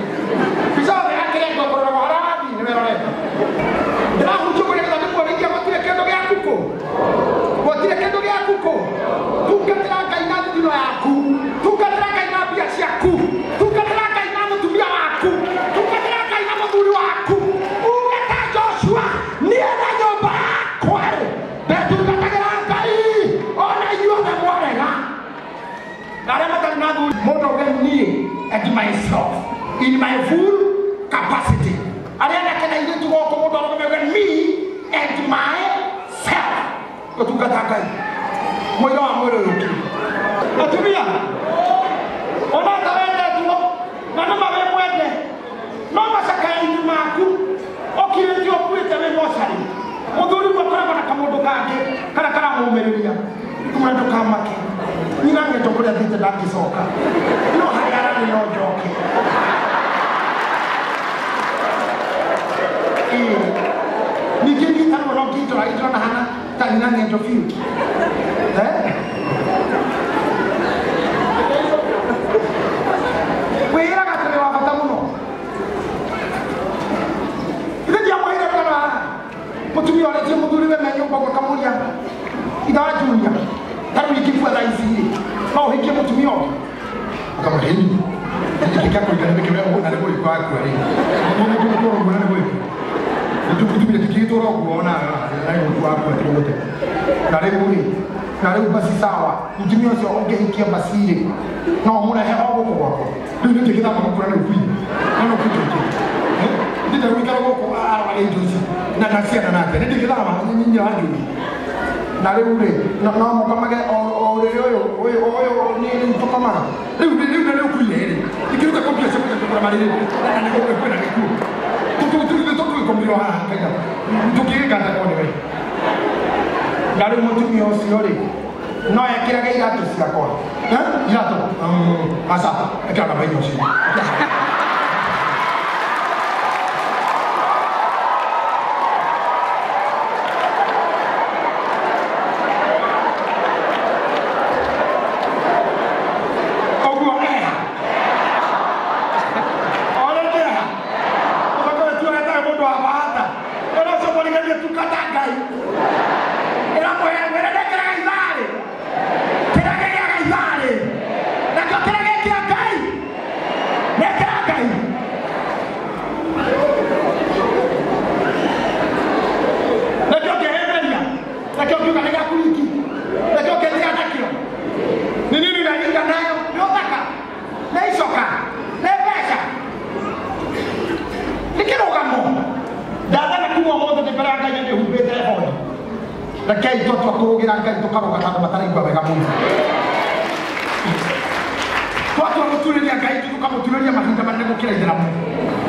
Mbica yothe yakĩrengwo ĩkũroragwo harĩa wathiĩ nĩwe ĩrorete. Ndĩrahunjia ũguo nĩgetha ndĩmuonithie gũtirĩ kĩndũ gĩaku kũ. Gũtirĩ kĩndũ gĩaku kũ. Tungatĩra Ngai na thithino yaku. Tungatĩra Ngai na mbia ciaku. Tungatĩra Ngai na mũtumia waku. Tungatĩra Ngai na mũthuri waku. Uge ta Joshua, niĩ na nyũmba yakwa rĩ, ndetungatagĩra Ngai ona inyuothe mwarega. Na arĩa matarĩ na athuri, mũndũ auge niĩ and myself in my full capacity. Arĩa anake na airĩtu gũkũ mũndũ arũgame auge me and myself. Gũtungata Ngai. Mũira wa mwĩrĩ ũyũ ũkĩ. Atumia, ona ta wendetwo, na nĩ ma wĩ mwende, no macakaya-inĩ maku, ũkirĩtio ũkuĩte wĩ mocarĩ. Mũthuri ũmwe akoragwo na kamũndũ kangĩ karĩa karamũmĩrĩria. Kumwĩra ndũkamake. Nyina ng'endo kũrĩa thiĩte ndangĩcoka. No harĩa ararĩ no njoke. Ningĩ ngĩtarwo no ngĩndora ndĩrona hana ta nyina ng'endo biũ. Wĩraga atĩ nĩ wa bata mũno. Ithe ndiamwĩrire rũgano haha. Mũtumia ũrĩtie mũthuri we me nyũmba ũguo akamũria, ithe wa Junior, ta rĩu ingĩkua thaa ici rĩ, no ũhikie mũtumia ũngĩ? Akamwĩra, ĩni. Ndikika kũigana nĩkĩ we ũguo na nĩ gũgĩkua akua rĩ. Tũgũtũra ũguo na nĩ gũgĩkua. Tũtumia tũtigĩtũra ũguo ona na gũkua akua tũgũte. Na rĩu rĩ, na rĩu basi sawa, mũtumia ũcio ũngĩhikia basi rĩ, no ũmũrehe o gũkũ gwakwa. Rĩu nĩ ndĩgĩthama gũkũ na nĩ ũkuire. Na no ũkuĩte ũkĩ. Ndĩte gũikara gũkũ arware indo ici na na ciana nake. Nĩ ndĩgĩthama nyina wa njũri. Na rĩu rĩ, no mũkomage o ũrĩrĩ ũyũ ũyũ ũyũ nĩ rĩu tũkomaga. Rĩu rĩu na nĩ ũkuire rĩ. Ikĩruta kompia cia kũgũra marĩrĩ na nĩ kwĩna gĩkuũ. Tũtũgĩkomire haha kaida. Tũkĩgĩkata kwa nĩwe. Na rĩu mũtumia ũcio rĩ, no ekĩrage iratũ ciakwa. Iratũ? Aca, ĩkĩra namba inya ũcio. Ũguo eha. Ore eha. Ũgakorwo tuoete mũndũ wa bahata. Ĩno ũcio mũrigerie tungata Ngai. Ĩramwĩra mwĩre ndekĩraga itharĩ. Kĩrĩa gĩgĩaga itharĩ. Nakĩo kĩrĩa gĩkĩa Ngai. Nekĩra Ngai. Nakĩo kĩhĩmbĩria. Nakĩo kiuga nĩ gĩaku wiki. Nakĩo kĩthia nakĩo. Ni nini unaringa nayo? Nĩ ũthaka. Nĩ icoka. Nĩ mbeca. Nĩ kĩrũgamo. Ndathana kuma ũmũthĩ ndĩ mbere ya Ngai nĩndĩhumbĩte ebodi. Rekei twatua kũrũgĩra Ngai tũkarũga ta andũ mataraigua wega mũno. Twatua gũturĩria Ngai tũkamũturĩria mahinda manene gũkĩra ithĩramu.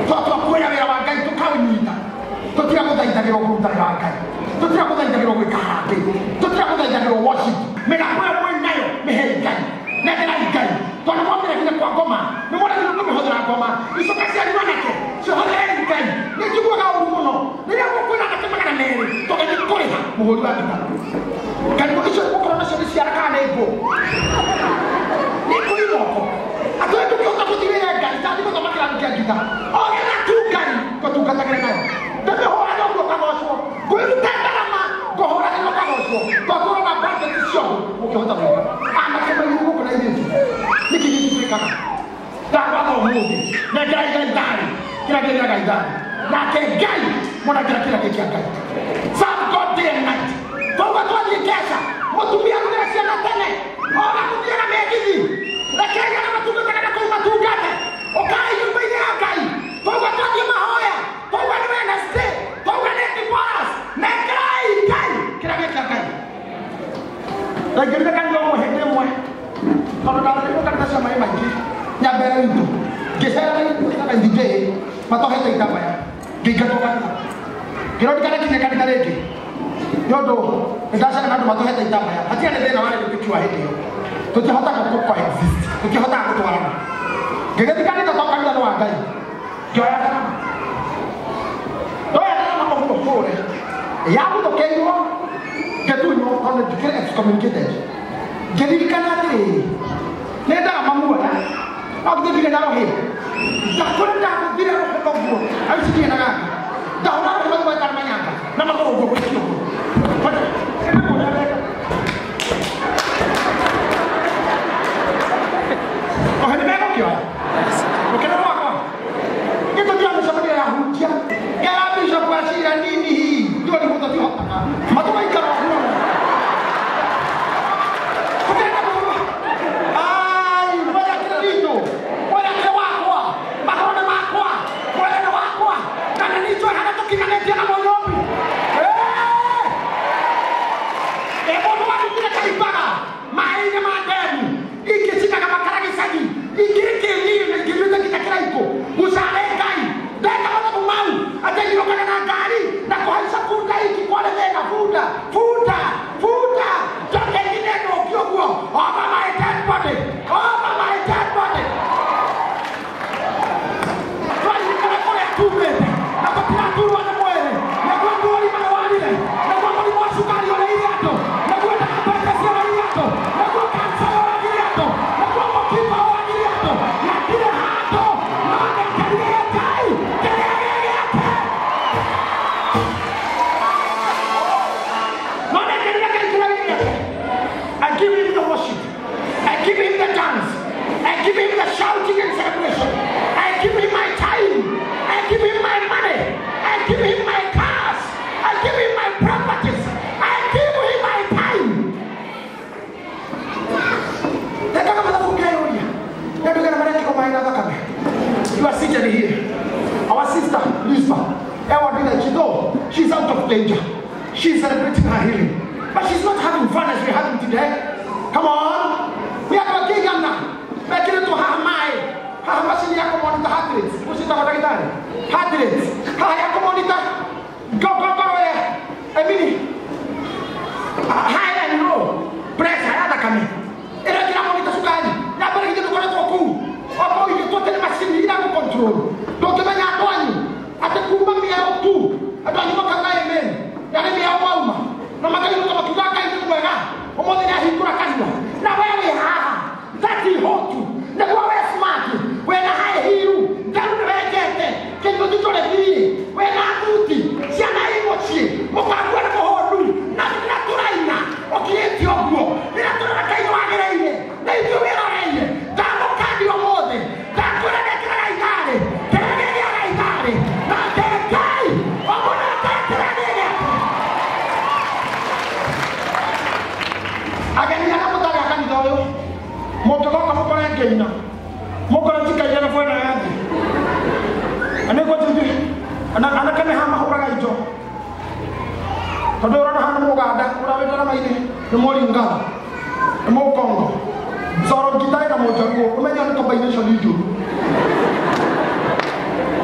Twatua kuoya wĩra wa Ngai tũkaũnyita. Tũtiga gũthaithagĩrwo kũruta wĩra wa Ngai. Tũtiga gũthaithagĩrwo gwĩka harambee. Tũtiga gũthaithagĩrwo worship. Mĩgambo ĩyo mwĩ nayo mĩhei Ngai. Nengerai Ngai. Tondũ mwamĩregire kwa ngoma, nĩ mwaregire kũmĩhũthĩra ngoma. Icoka cianyu anake, cihũthĩrei Ngai. Nĩ njiguaga ũru mũno. Rĩrĩa mũkwĩra anake 200, tũgathiĩ kũrĩha mũhũri wa ngita. Kanitha icio mũkorwo nacio nĩ ciara kana nĩ ngũ. Nĩ ngũ imoko. Atĩ we ndũngĩhota gũthiĩ wĩra Ngai, ndathiĩ gũthoma kĩrathi kĩa ngita. Ogera tu Ngai, ngũtungatagĩre nayo. Ndĩmĩhũra noguo ũkagocwo. Ngwĩrute ndarama, ngũhũra nĩguo ũkagocwo. Twakorwo na budget ciothe, mũngĩhota gwĩka. Anake mairũ gũkũ na airĩtu. Nĩkĩ gĩkĩ twĩkaga? Ndagwatha ũmũthĩ, nengerai Ngai tharĩ, kĩrĩa kĩgĩaga itharĩ. Nake Ngai, mwanakĩra kĩrĩa gĩkĩa Ngai. Serve God day and night. Koguo twathiĩ keca, mũtumia arugĩre ciana tene, ona gũthiaga mĩgithi. Rekei arĩa matungataga na kũu matungate. Ũkai nyũmba-inĩ ya Ngai. Koguo twathiĩ mahoya, koguo nĩ Wednesday, koguo nĩ Divorce. Nengerai Ngai kĩrĩa gĩkĩa Ngai. Ndaingĩrire kanitha ũmwe hĩndĩ ĩmwe, tondũ ndarereirwo kanitha cia maĩ maingĩ, Nyambere witũ. Ngĩcera na ithingĩ, matohete itambaya. Ngĩingatwo kanitha. Ngĩrwo ndikanakinye kanitha rĩngĩ. Nĩ ũndũ nĩndacera na andũ matohete itambaya. Hatiarĩ thĩna warĩ wĩtĩkio wa hĩndĩ ĩyo. Tũtihotaga kũ coexist. Tũtihotaga gũtwarana. Ngĩgĩthiĩ kanitha tondũ kanitha nĩ wa Ngai. Ngĩoya ndarama. Ndoya ndarama ũguo hũre. Yaguthũkĩirwo, ngĩtunywo tondũ ndikĩrĩ excommunicated. Ngĩririkana atĩrĩrĩ, nĩ ndarama muoya, no githĩ ndirĩ na rũhĩ. Ndakũrĩ ndagũthire rũhĩ ũguo, aici ndirĩ na gaka. Ndahũra rũhĩ mathĩ maikara manyanga, na magũrũ ũguo gwĩkio ũguo. Ohe nĩ megũkĩoya. Rũkĩra rwakwa. Gĩtũthira mĩcemanio ya hunjia. Ngera bishop acira nini hii. Ndio ni mũtatihotaga. Matũ maikara ũguo. Tũkĩenda kũrua. Ai, mwena kĩrĩ ritũ. Mwena kĩrĩ wakwa. Magũrũ nĩ makwa. Mwena nĩ wakwa. Na nĩ njũĩ harĩa tũkinyanĩtie na Mũyũmbi. of danger. She's celebrating her healing. But she's not having fun as we're having today. Come on. We are going to get to her mind. Haha machine yako monitor heart rate. Usita kwa daktari. Heart rate. Haha yako monitor. Go go go we. Emini. High and low. Pressure ya dakame. Era kila monitor sukari. Na bari kitu kwa kwa ku. Opo ile tote machine ina ku control. Doke banya atwanyu. Ate kumba miao tu. Atwanyu makanga amen. Yale miao mauma. Na makai kama kugaka ile mwega. Omoze ya hikura kanwa. Na wewe haha. That hotu. Na wewe smart. Wena high heel, ndaru wekete, kindu gitore thiri, wena thuti, ciana i mucii, mukagua na muhondu, na turaina, ukirite uguo, rĩrĩa tũrona Ngai nĩwagĩrĩire, na ithuĩ wĩroreire, ndamũkania ũmũthĩ, ndakwĩra nĩkĩraga itharĩ, kĩrĩa gĩgĩaga itharĩ, nake Ngai, ũmũnete kĩrĩa gĩgĩake. Ageni arĩa mũtarĩ a kanitha ũyũ, mũngĩgoka mũkore ngĩina, mukora chikaira na fwana yathi aneko tindi anakane ha mahuraga ijo tondu urona hana muganda urawitara maine ni muringala ni mukongo zoro gitai na mujaruo umenya ni combination njuru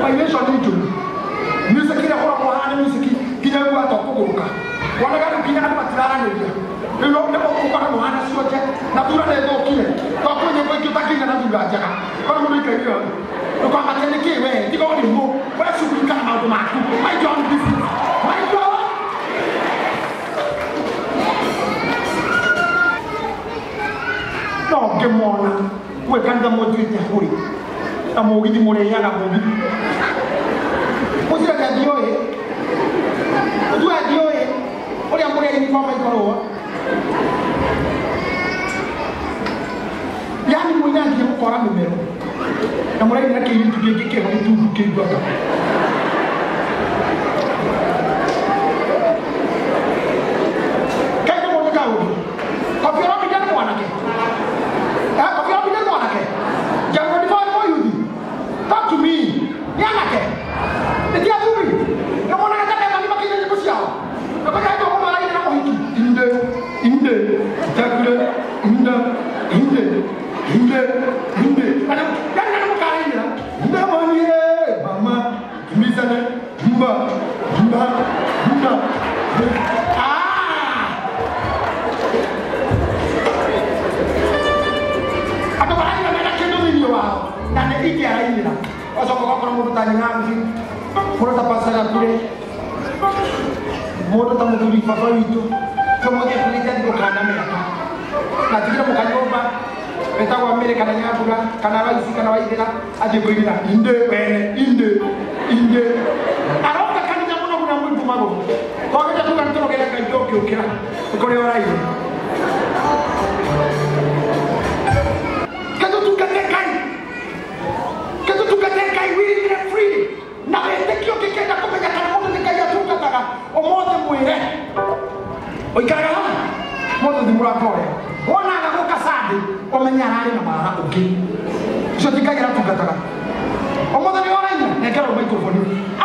combination njuru music ira hura muhana music kinya gwa to kuguruka wanaga kinya andu matiraraniria riu ni mukora muhana cionje na thura ni thukire to kwĩ nyĩmbo ingĩ ũtakĩina na thura njega korwo mũndũ aikaire ũũ ndũkamakie nĩ kĩ we tiga ũrimũ we shughulika na maũndũ maku mind your own business mind your own no ngĩmona gwĩ kanitha mũnduĩte hũri na mũgithi mũrĩaga mũgithi mũciragia ndiũĩ mũtuaga ndiũĩ ũrĩa mũrĩa uniform aikorwo yani mũinangie mũkora mĩmero na mũrainĩra kĩirĩtu kĩngĩ kĩho gĩtungu kĩiguaga kaĩ nĩ mũndũ kaũndũ Kofi Olomide nĩ mwanake Kofi Olomide nĩ mwanake Jango Ndiboi nĩ mũyuthi talk to me nĩ anake nĩ ti athuri nĩ monaga ta methani makĩina nyĩmbo ciao na kwanja hĩndĩ ũmwe marainĩra mũhiki inde inde takure inde inde inde inde yani nani mukarainĩra ndamanie mama kimbizane mba mba mba ah andũ maraina mena kĩndũ thĩinĩ wao na nĩ ingĩ arainĩra ũcoka ũgakora mũndũ ta Nyangi mũndũ ta Pastor Gakure mũndũ ta mũthuri baba witũ tũmũthiĩ kũrĩte ndũkana mĩaka na tigire mũkanyũmba betagwo Mary kana Nyambura kana Waici kana Waithera athiĩ kũinĩra inde wene inde inde aroka kanitha mũno mũno mũimbu magũrũ twagĩte tuga nĩtũrogere Ngai ndũngĩũkĩra nĩ kũrĩa ũraire ketũtungate Ngai ketũtungate Ngai wĩrire free na wĩtĩkio ũngĩkenda kũmenya kana mũndũ nĩ Ngai atungataga ũmũthĩ mwĩre ũikaraga haha mũthĩ thi mũrakoya wonaga gũka Sunday ũmenye ararĩ na mara ũngĩ ũcio ti Ngai aratungataga ũmũthĩ nĩ ũraina nengerwo microphone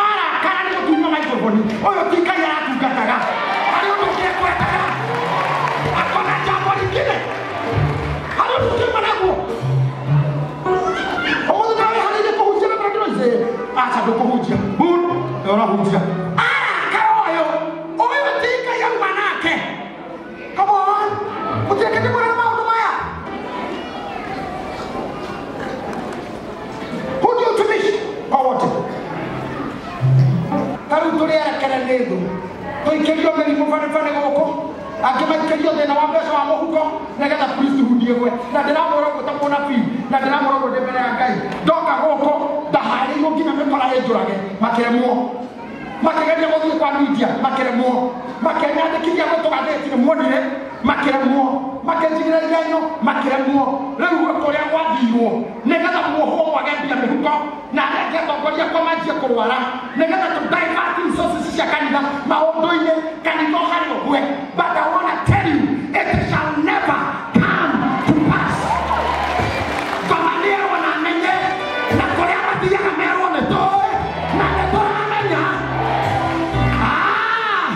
arakara nĩ gũtunywo microphone ũyũ ti Ngai aratungataga harĩ ũndũ ũngĩ ekwendaga akona jambo rĩngine harĩ ũndũ ũngĩ managuo ũmũthĩ nĩ wĩharĩirie kũhunjia na ndĩroice aca ndũkũhunjia bun nĩ ũrahunjia arakara ũyũ ũyũ ti Ngai auma nake come on mũtireke ndĩmwĩre maũndũ maya huu ndio utumishi kwa wote ta rĩu tũrĩ erekere nĩ thũ tũikĩrio mĩrimũ baribari gũkũ angĩ maikĩrio thĩna wa mbeca wa mũhuko nĩgetha priesthood ĩgwe na ndĩramwĩra ũguo ta mũnabii na ndĩramwĩra ũguo ndĩ mbere ya Ngai ndoka gũkũ ndaharĩirio nginya mĩkora ĩnjũrage makĩremwo makĩgeria gũthiĩ kwa media makĩremwo makĩnyandĩkithia gwĩ tũgathĩti nĩ muonire makĩremwo makĩnjigĩra igenyo makĩremwo rĩu kũrĩa gwathirwo nĩgetha muohwo mwage mbia mĩhuko na arĩa angĩ atongoria kwa manjie kũrwara nĩgetha tũ divert resources cia kanitha maũndũ-inĩ kanitha ũharĩ ũgwe but I wanna tell you it shall never come to pass ngoma nĩerwo na menye na kũrĩa mathiaga merwo nĩ tũĩ na nĩ tũramenya. Ah!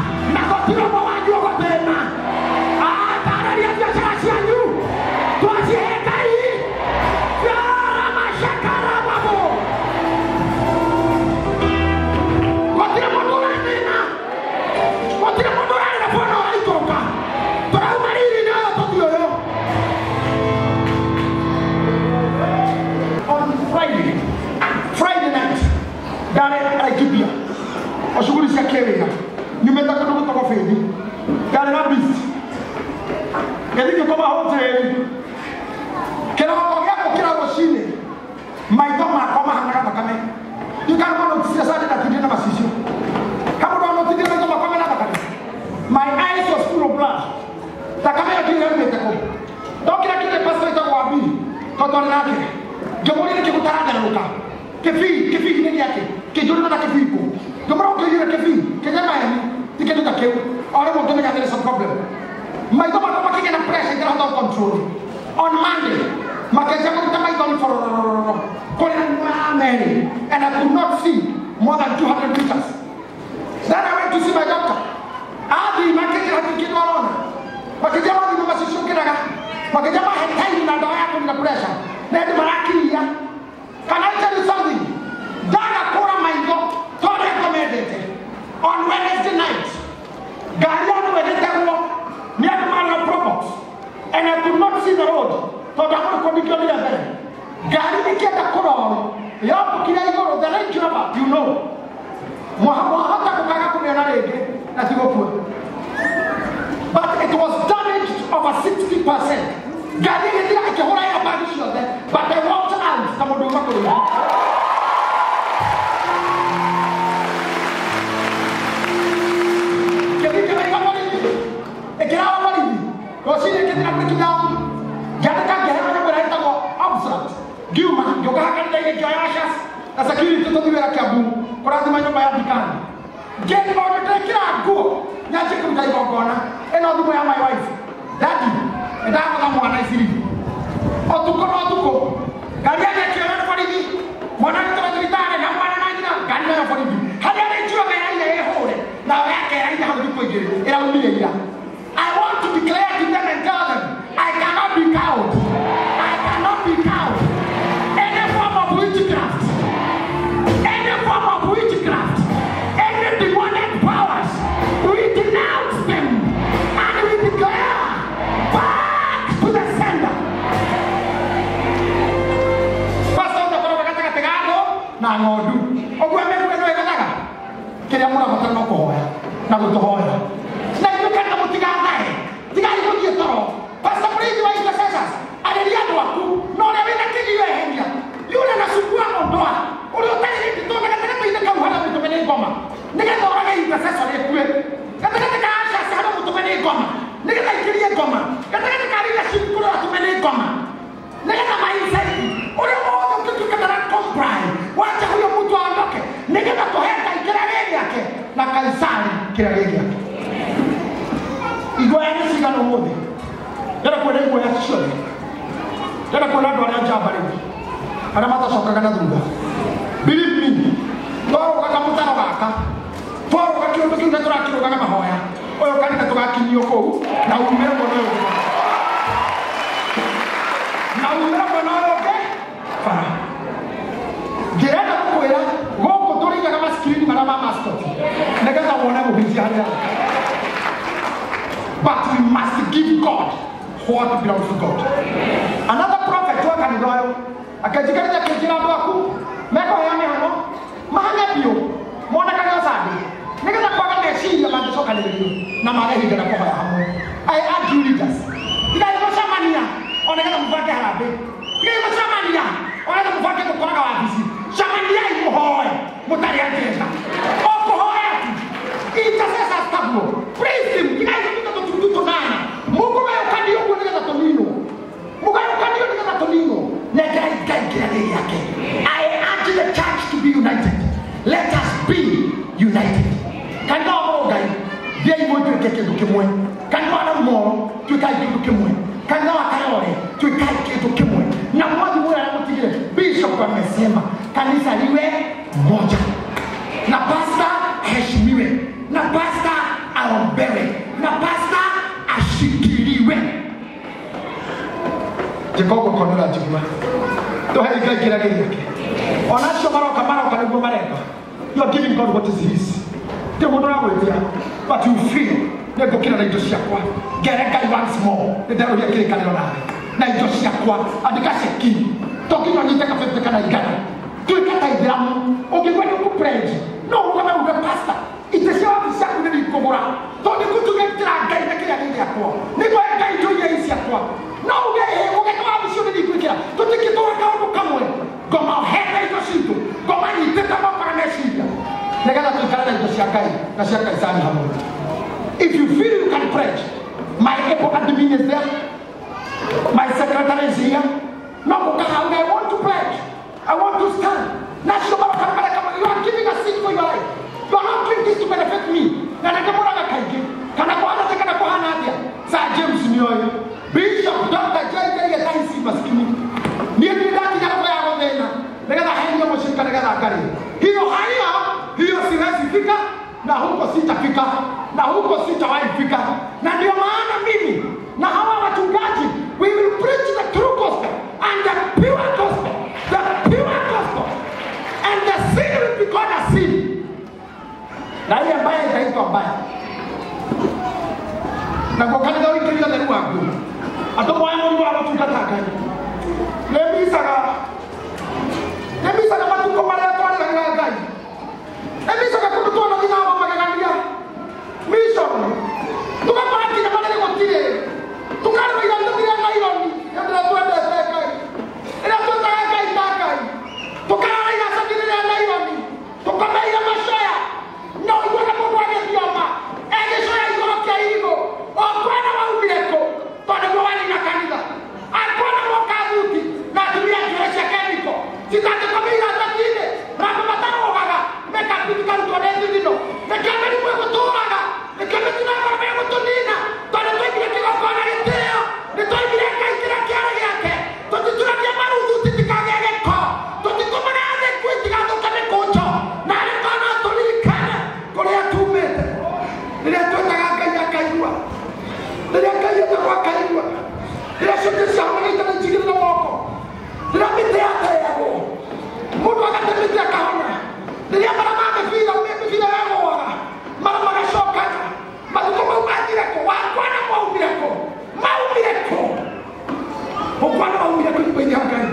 Ngĩthiĩ ngĩkoma hoteli. Kĩroko gĩa gũkĩra rũcinĩ, maitho makwa mahanaga thakame. You can't go to see a certain na macicio. Kama ũndũ maitho makwa mena thakame. My eyes was full of blood. Thakame ĩyo ndiũĩ yaumĩte kũ. Ndokĩra kĩrĩ pastor wĩtagwo Wambiri, tondũ twarĩ nake. Ngĩmũũria nĩkĩ gũtaratherũka. Kĩbii, kĩbii nĩ gĩakĩ? Kĩnjũrĩra na kĩbii kũ? Ngĩmũra ũkĩiyũre kĩbii, kĩgĩe maheni, ti kĩndũ ta kĩu. O rĩmwe ngĩmenya there is a problem. Maitho makwa makĩgĩa na pressure itarahota control. On Monday, makĩanjia kũruta maitho nĩ bororororo. Kũrĩa merĩ, and I could not see more than 200 meters. Then I went to see my doctor. Athiĩ makĩnjĩra hatirĩ kĩndũ arona. Makĩnjĩra mathima macicio kĩraga. Makĩnjĩra mahe time na ndawa ya kũnina pressure. Na hĩndĩ marakiria. Can I tell you something? Ndagakũra maitho tondũ ngomendete. On Wednesday night, ngari yangu ĩgĩtegwo nĩ andũ marĩ na Probox. And I could not see the road tondũ amũrĩ kũndingĩonire mbere. Ngari ĩkĩenda kũrorwo yambũkire igũrũ, the Range Rover, you know. Mwahota gũkaga kũmĩona rĩngĩ na ti gũkua. But it was damaged over 60%. Ngari ĩgĩthira ĩkĩhũra airbag ciothe, but I walked out ta mũndũ uma kũrĩa. Kĩthiĩ kĩmaiga borithi, ĩkĩrawa borithi, rũcinĩ ĩkĩthira kũrĩ ngĩandĩka ngĩheo nyamũ ĩrĩa ĩtagwo abstract. Ngiuma ngĩũka kanitha-inĩ ngĩoya ushers na security tũthiĩ wĩra Kiambu kũrathima nyũmba ya Ndikani. Ngĩona ndekĩra nguo nyanjie kũruta igongona. Ĩno thimũ ya my wife. Daddy, nĩndagũtha mwana iciri. Ũtukũ na ũtukũ ngari yake ĩkĩoywo nĩ borithi, mwana agĩtwarwo thibitarĩ na mwana na nyina, ngari nayo borithi. Harĩa Range Rover ĩraire ĩhũre, nayo yake ĩraire hau thikũ igĩrĩ, ĩraumire ira. I want to declare to them and tell them, I cannot be cowed. I cannot be cowed. Any form of witchcraft, any form of witchcraft, any demonic powers, we denounce them and we declare back to the sender. Pastor ũtakoragwo gatagatĩ ga andũ na ng'ondu. Ũguo mĩguo ĩno ĩgũthaga. Kĩrĩa mũrabatara no kũhoya na gũtũhoya. Na ithuĩ kanitha mũtigathae, tigai gũthiĩ toro. Pastor mũrĩithi wa intercessors, arĩria andũ aku, na ũrĩa wĩna kĩgio eheria. Yule anasumbua ondoa. Ũrĩa ũtarĩ hĩndĩ tondũ gatagatĩ-inĩ kau harĩa mũtũme nĩ ngoma. Nĩgetha ũrage intercessor ĩkue. Gatagatĩ ka ushers harĩa mũtũme nĩ ngoma. Nĩgetha ikĩrie ngoma. Gatagatĩ ka leadership kũrĩa ũratũme nĩ ngoma. Nĩgetha mainside. Ũrĩa wothe ũngĩtuĩka ndara comply, wacha huyo mtu aondoke. Nĩgetha tũhe Ngai kĩrĩa gĩ gĩake na Kaisari kĩrĩa gĩ gĩake. Igwaya nĩ cigana ũmũthĩ? Ndĩrenda kuona igwaya ciothe. Ndĩrenda kuona andũ arĩa njamba rĩu, arĩa matacokaga na thutha. Believe me, twarũgaga mũtaro gaka, twarũga kĩũndũ kĩu na tũrakĩrũga na mahoya, ũyũ kanitha tũgakinyio kũu na umĩre mwena ũyũ ũngĩ. Na umĩre mwena ũyũ ũngĩ bara. Ndĩrenda gũkwĩra gũkũ tũrĩigaga maskirini marĩa ma mascot nĩgetha wone mũhunjia harĩa arĩ. But we must give God what belongs to God. Another prophet wa kanitha ũyũ akĩnjikarĩria akĩnjĩra andũ aku mekũheo mĩhang'o mahang'e biũ monekage o Sunday nĩgetha kwaga meciria mangĩcokanĩrĩrio na mage ihinda rĩa kũhoya hamwe. I urge you leaders, tigai gũcemania o nĩgetha mũbange harambee, tigai gũcemania o nĩgetha mũbange gũkoraga wabici. Cemaniai mũhoe mũtarĩ agenda, o kũhoya tu. Intercessors taguo, praise him. Tigai gũtuĩka tũtundu tũnana mũkũgayũkanio ũguo nĩgetha tũninwo, mũgayũkanio nĩgetha tũninwo. Nengerai Ngai kĩrĩa gĩ gĩake. I urge the church to be united. Let us be united. Kanitha wa Mũrũngai, thiĩi mũtuĩke kĩndũ kĩmwe. Kanitha wa Naumoro, tuĩkai kĩndũ kĩmwe. Kanitha wa Kayole, tuĩkai kĩndũ kĩmwe. Na mwathi mwĩra arĩa mũtigire, Bishop amesema kanisa liwe moja, na pastor aheshimiwe, na pastor aombewe, na pastor ashikiliwe. Jacob konora njigua tũhe Ngai kĩrĩa gĩ gĩake. Ona acio maroka maroka nĩguo mareka. You are giving God what is his. Ti mũndũ ũragwĩtia, but you feel nĩ ngũkĩra na indo ciakwa ngere Ngai once more, nĩ nderũhia kĩrĩkanĩro nawe na indo ciakwa. Andĩka ceki, to nginya ũnyite kabebe kana igana. Tuĩka ta Ithĩramu, ũngĩigua nĩ ũkũ pledge, no ũrũgame uge pastor, itĩ cia wabici ciaku nĩ ikũgũra. Tondũ nĩngũtungatĩra Ngai na kĩrĩa gĩ gĩakwa. Nĩngũhe Ngai indo iria i ciakwa. No uge ĩĩ, mũgeka wa mĩciĩ nĩngwĩkĩra. Tũtingĩtũra kaũndũ kamwe. Ngoma ohete indo citũ. Ngoma nyitĩte moko na meciria. Nĩgetha tũikare na indo cia Ngai na cia Kaisari hamwe. If you feel you can pledge, my able admin is there. My secretary is here. No, I want to pledge. I want to stand. You are giving a seed for your life. You are not doing this to benefit me. Sir James Nyoyo, Bishop Dr. J.J. Yetaisi maskini. Hiyo haya, hiyo siwezi fika, na huko sitafika, na huko sitawahi fika. Na ndio maana mimi na hawa wachungaji, we will preach the true gospel and the pure gospel, the pure gospel, and the sin will be called a sin. Na ile mbaya itaitwa mbaya. Na kwa kanitha wikĩria ũtheru waku, andũ moe mũrigo wa gũtungata Ngai. Nĩmbicaga matukũ marĩa twarĩragĩra Ngai. Nĩmbicaga kũndũ tuona thĩna wa magegania. Mission. Tũgakora nginya marĩrĩ gũtirĩ. Tũkarĩrwo iratũ rĩa naironi, hĩndĩ ĩrĩa twendete Ngai. Rĩrĩa twetaga Ngai ta Ngai. Tũkarara iratathi rĩa naironi. Tũkomeire macoya. No iguaga mũndũ agĩthioma. Egĩcoya igũrũ kĩa irigũ. Okwana waumire kũ? Tondũ nĩguo warĩ na kanitha. Akwana woka thuti na atumia njuĩrĩ cia kemiko. Citangĩkomia iratathi-inĩ. Rambo matarũgaga. Makeup ĩkarutwo nĩ thithino. Nĩkĩo mĩrimũ ĩgũtũraga. Nĩkĩo mĩtino ya ngoro ĩgũtũnina. Tondũ twaimire kĩgongona gĩtĩo. Nĩtwaimire Ngai kĩrĩa kĩarĩ gĩake. Tũtituragia maruthuti tikagĩe gĩko. Tũtitũmaga thĩku itigathũke mĩkũnjo. Na arĩ korwo no tũririkane kũrĩa tumĩte. Rĩrĩa twetaga Ngai akaigua. Rĩrĩa Ngai etagwo akaigua. Rĩrĩa ciũngĩ ciahonete na njigĩrĩra moko. Rĩrĩa mĩtĩ yateagwo. Mũndũ agate mĩtĩ akahona. Rĩrĩa mara ma mĩbira yagũaga. Mara magacokaga. Matukũ mau mathire kũ? Wakwana maumire kũ? Maumire kũ? Ũkwana maumire kũ nyũmba-inĩ ya Ngai?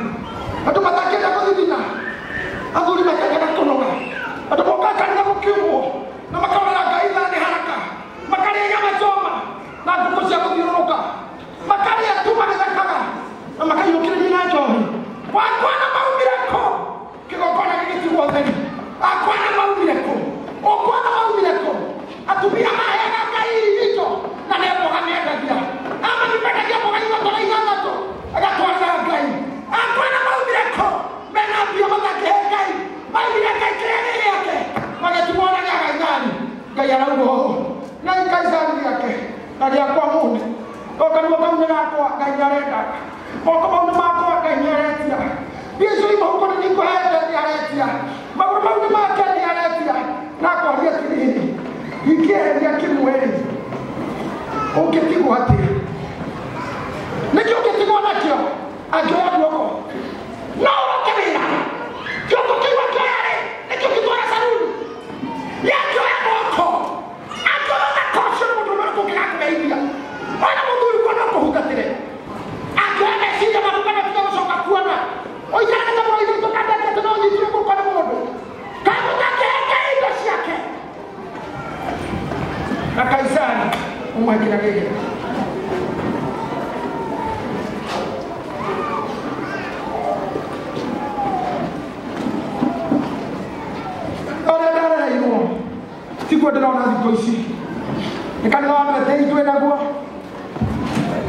Andũ matakĩenda gũthithina. Athuri makĩendaga kũnoga. Andũ mokaga kanitha gũkiumwo. Na makonera Ngai thaa nĩ haraka. Makarĩa nyama choma na ngũkũ cia gũthiũrũrũka. Makarĩa tu magĩthekaga na makaiyũkĩrĩria na njohi. Wakwana maumire kũ? Kĩgongona gĩgĩtigwo ũtheri. Akwana maumire kũ? Ũkwana maumire kũ? Atumia maheaga Ngai indo na nĩ mboga mendagia. Ama nĩ mendagia mboga ithatũ na ithathatũ agatwarĩra Ngai. Akwana maumire kũ? Mena mbia matangĩhe Ngai. Maumire Ngai kĩrĩa gĩ gĩake. Magĩtigwo na gĩa Kaisari. Ngai arauga ũũ. Ngai Kaisari gĩake na gĩakwa mũne. O kanua kau nĩ gakwa Ngai nĩarenda. Moko mau nĩ makwa Ngai nĩaretia. Mbia icio i mũhuko nĩ nikũhete nĩaretia. Magũrũ mau nĩ make nĩaretia. Na akoria atĩrĩrĩ, ingĩeheria kĩmwe-rĩ, ũngĩtigwo atĩa? Nĩkĩ ũngĩtigwo nakĩo? Angĩoya guoko. No ũroke wĩra. Kĩongo kĩu angĩoya-rĩ, nĩkĩo ũngĩtwara caruni. Ye angĩoya moko. Angĩoya moko ũcio nĩ mũndũ ũrĩkũ ũngĩgakũgeithia? Ona mũthuri kuo no kũhutatĩre. Angĩoya meciria maku kana ũtige gũcoka kuona. Ũikarage ta mũrũ ithe ũkandete atĩ no ũnyitirwo guoko nĩ mũndũ. Kaĩ mũtangĩhe Ngai indo ciake? Na Kaisari ũmũhe kĩrĩa gĩ gĩake. Ũrĩa ndarereirwo tiguo ndĩrona thikũ ici. Nĩ kanitha wa Mbetei twĩ naguo.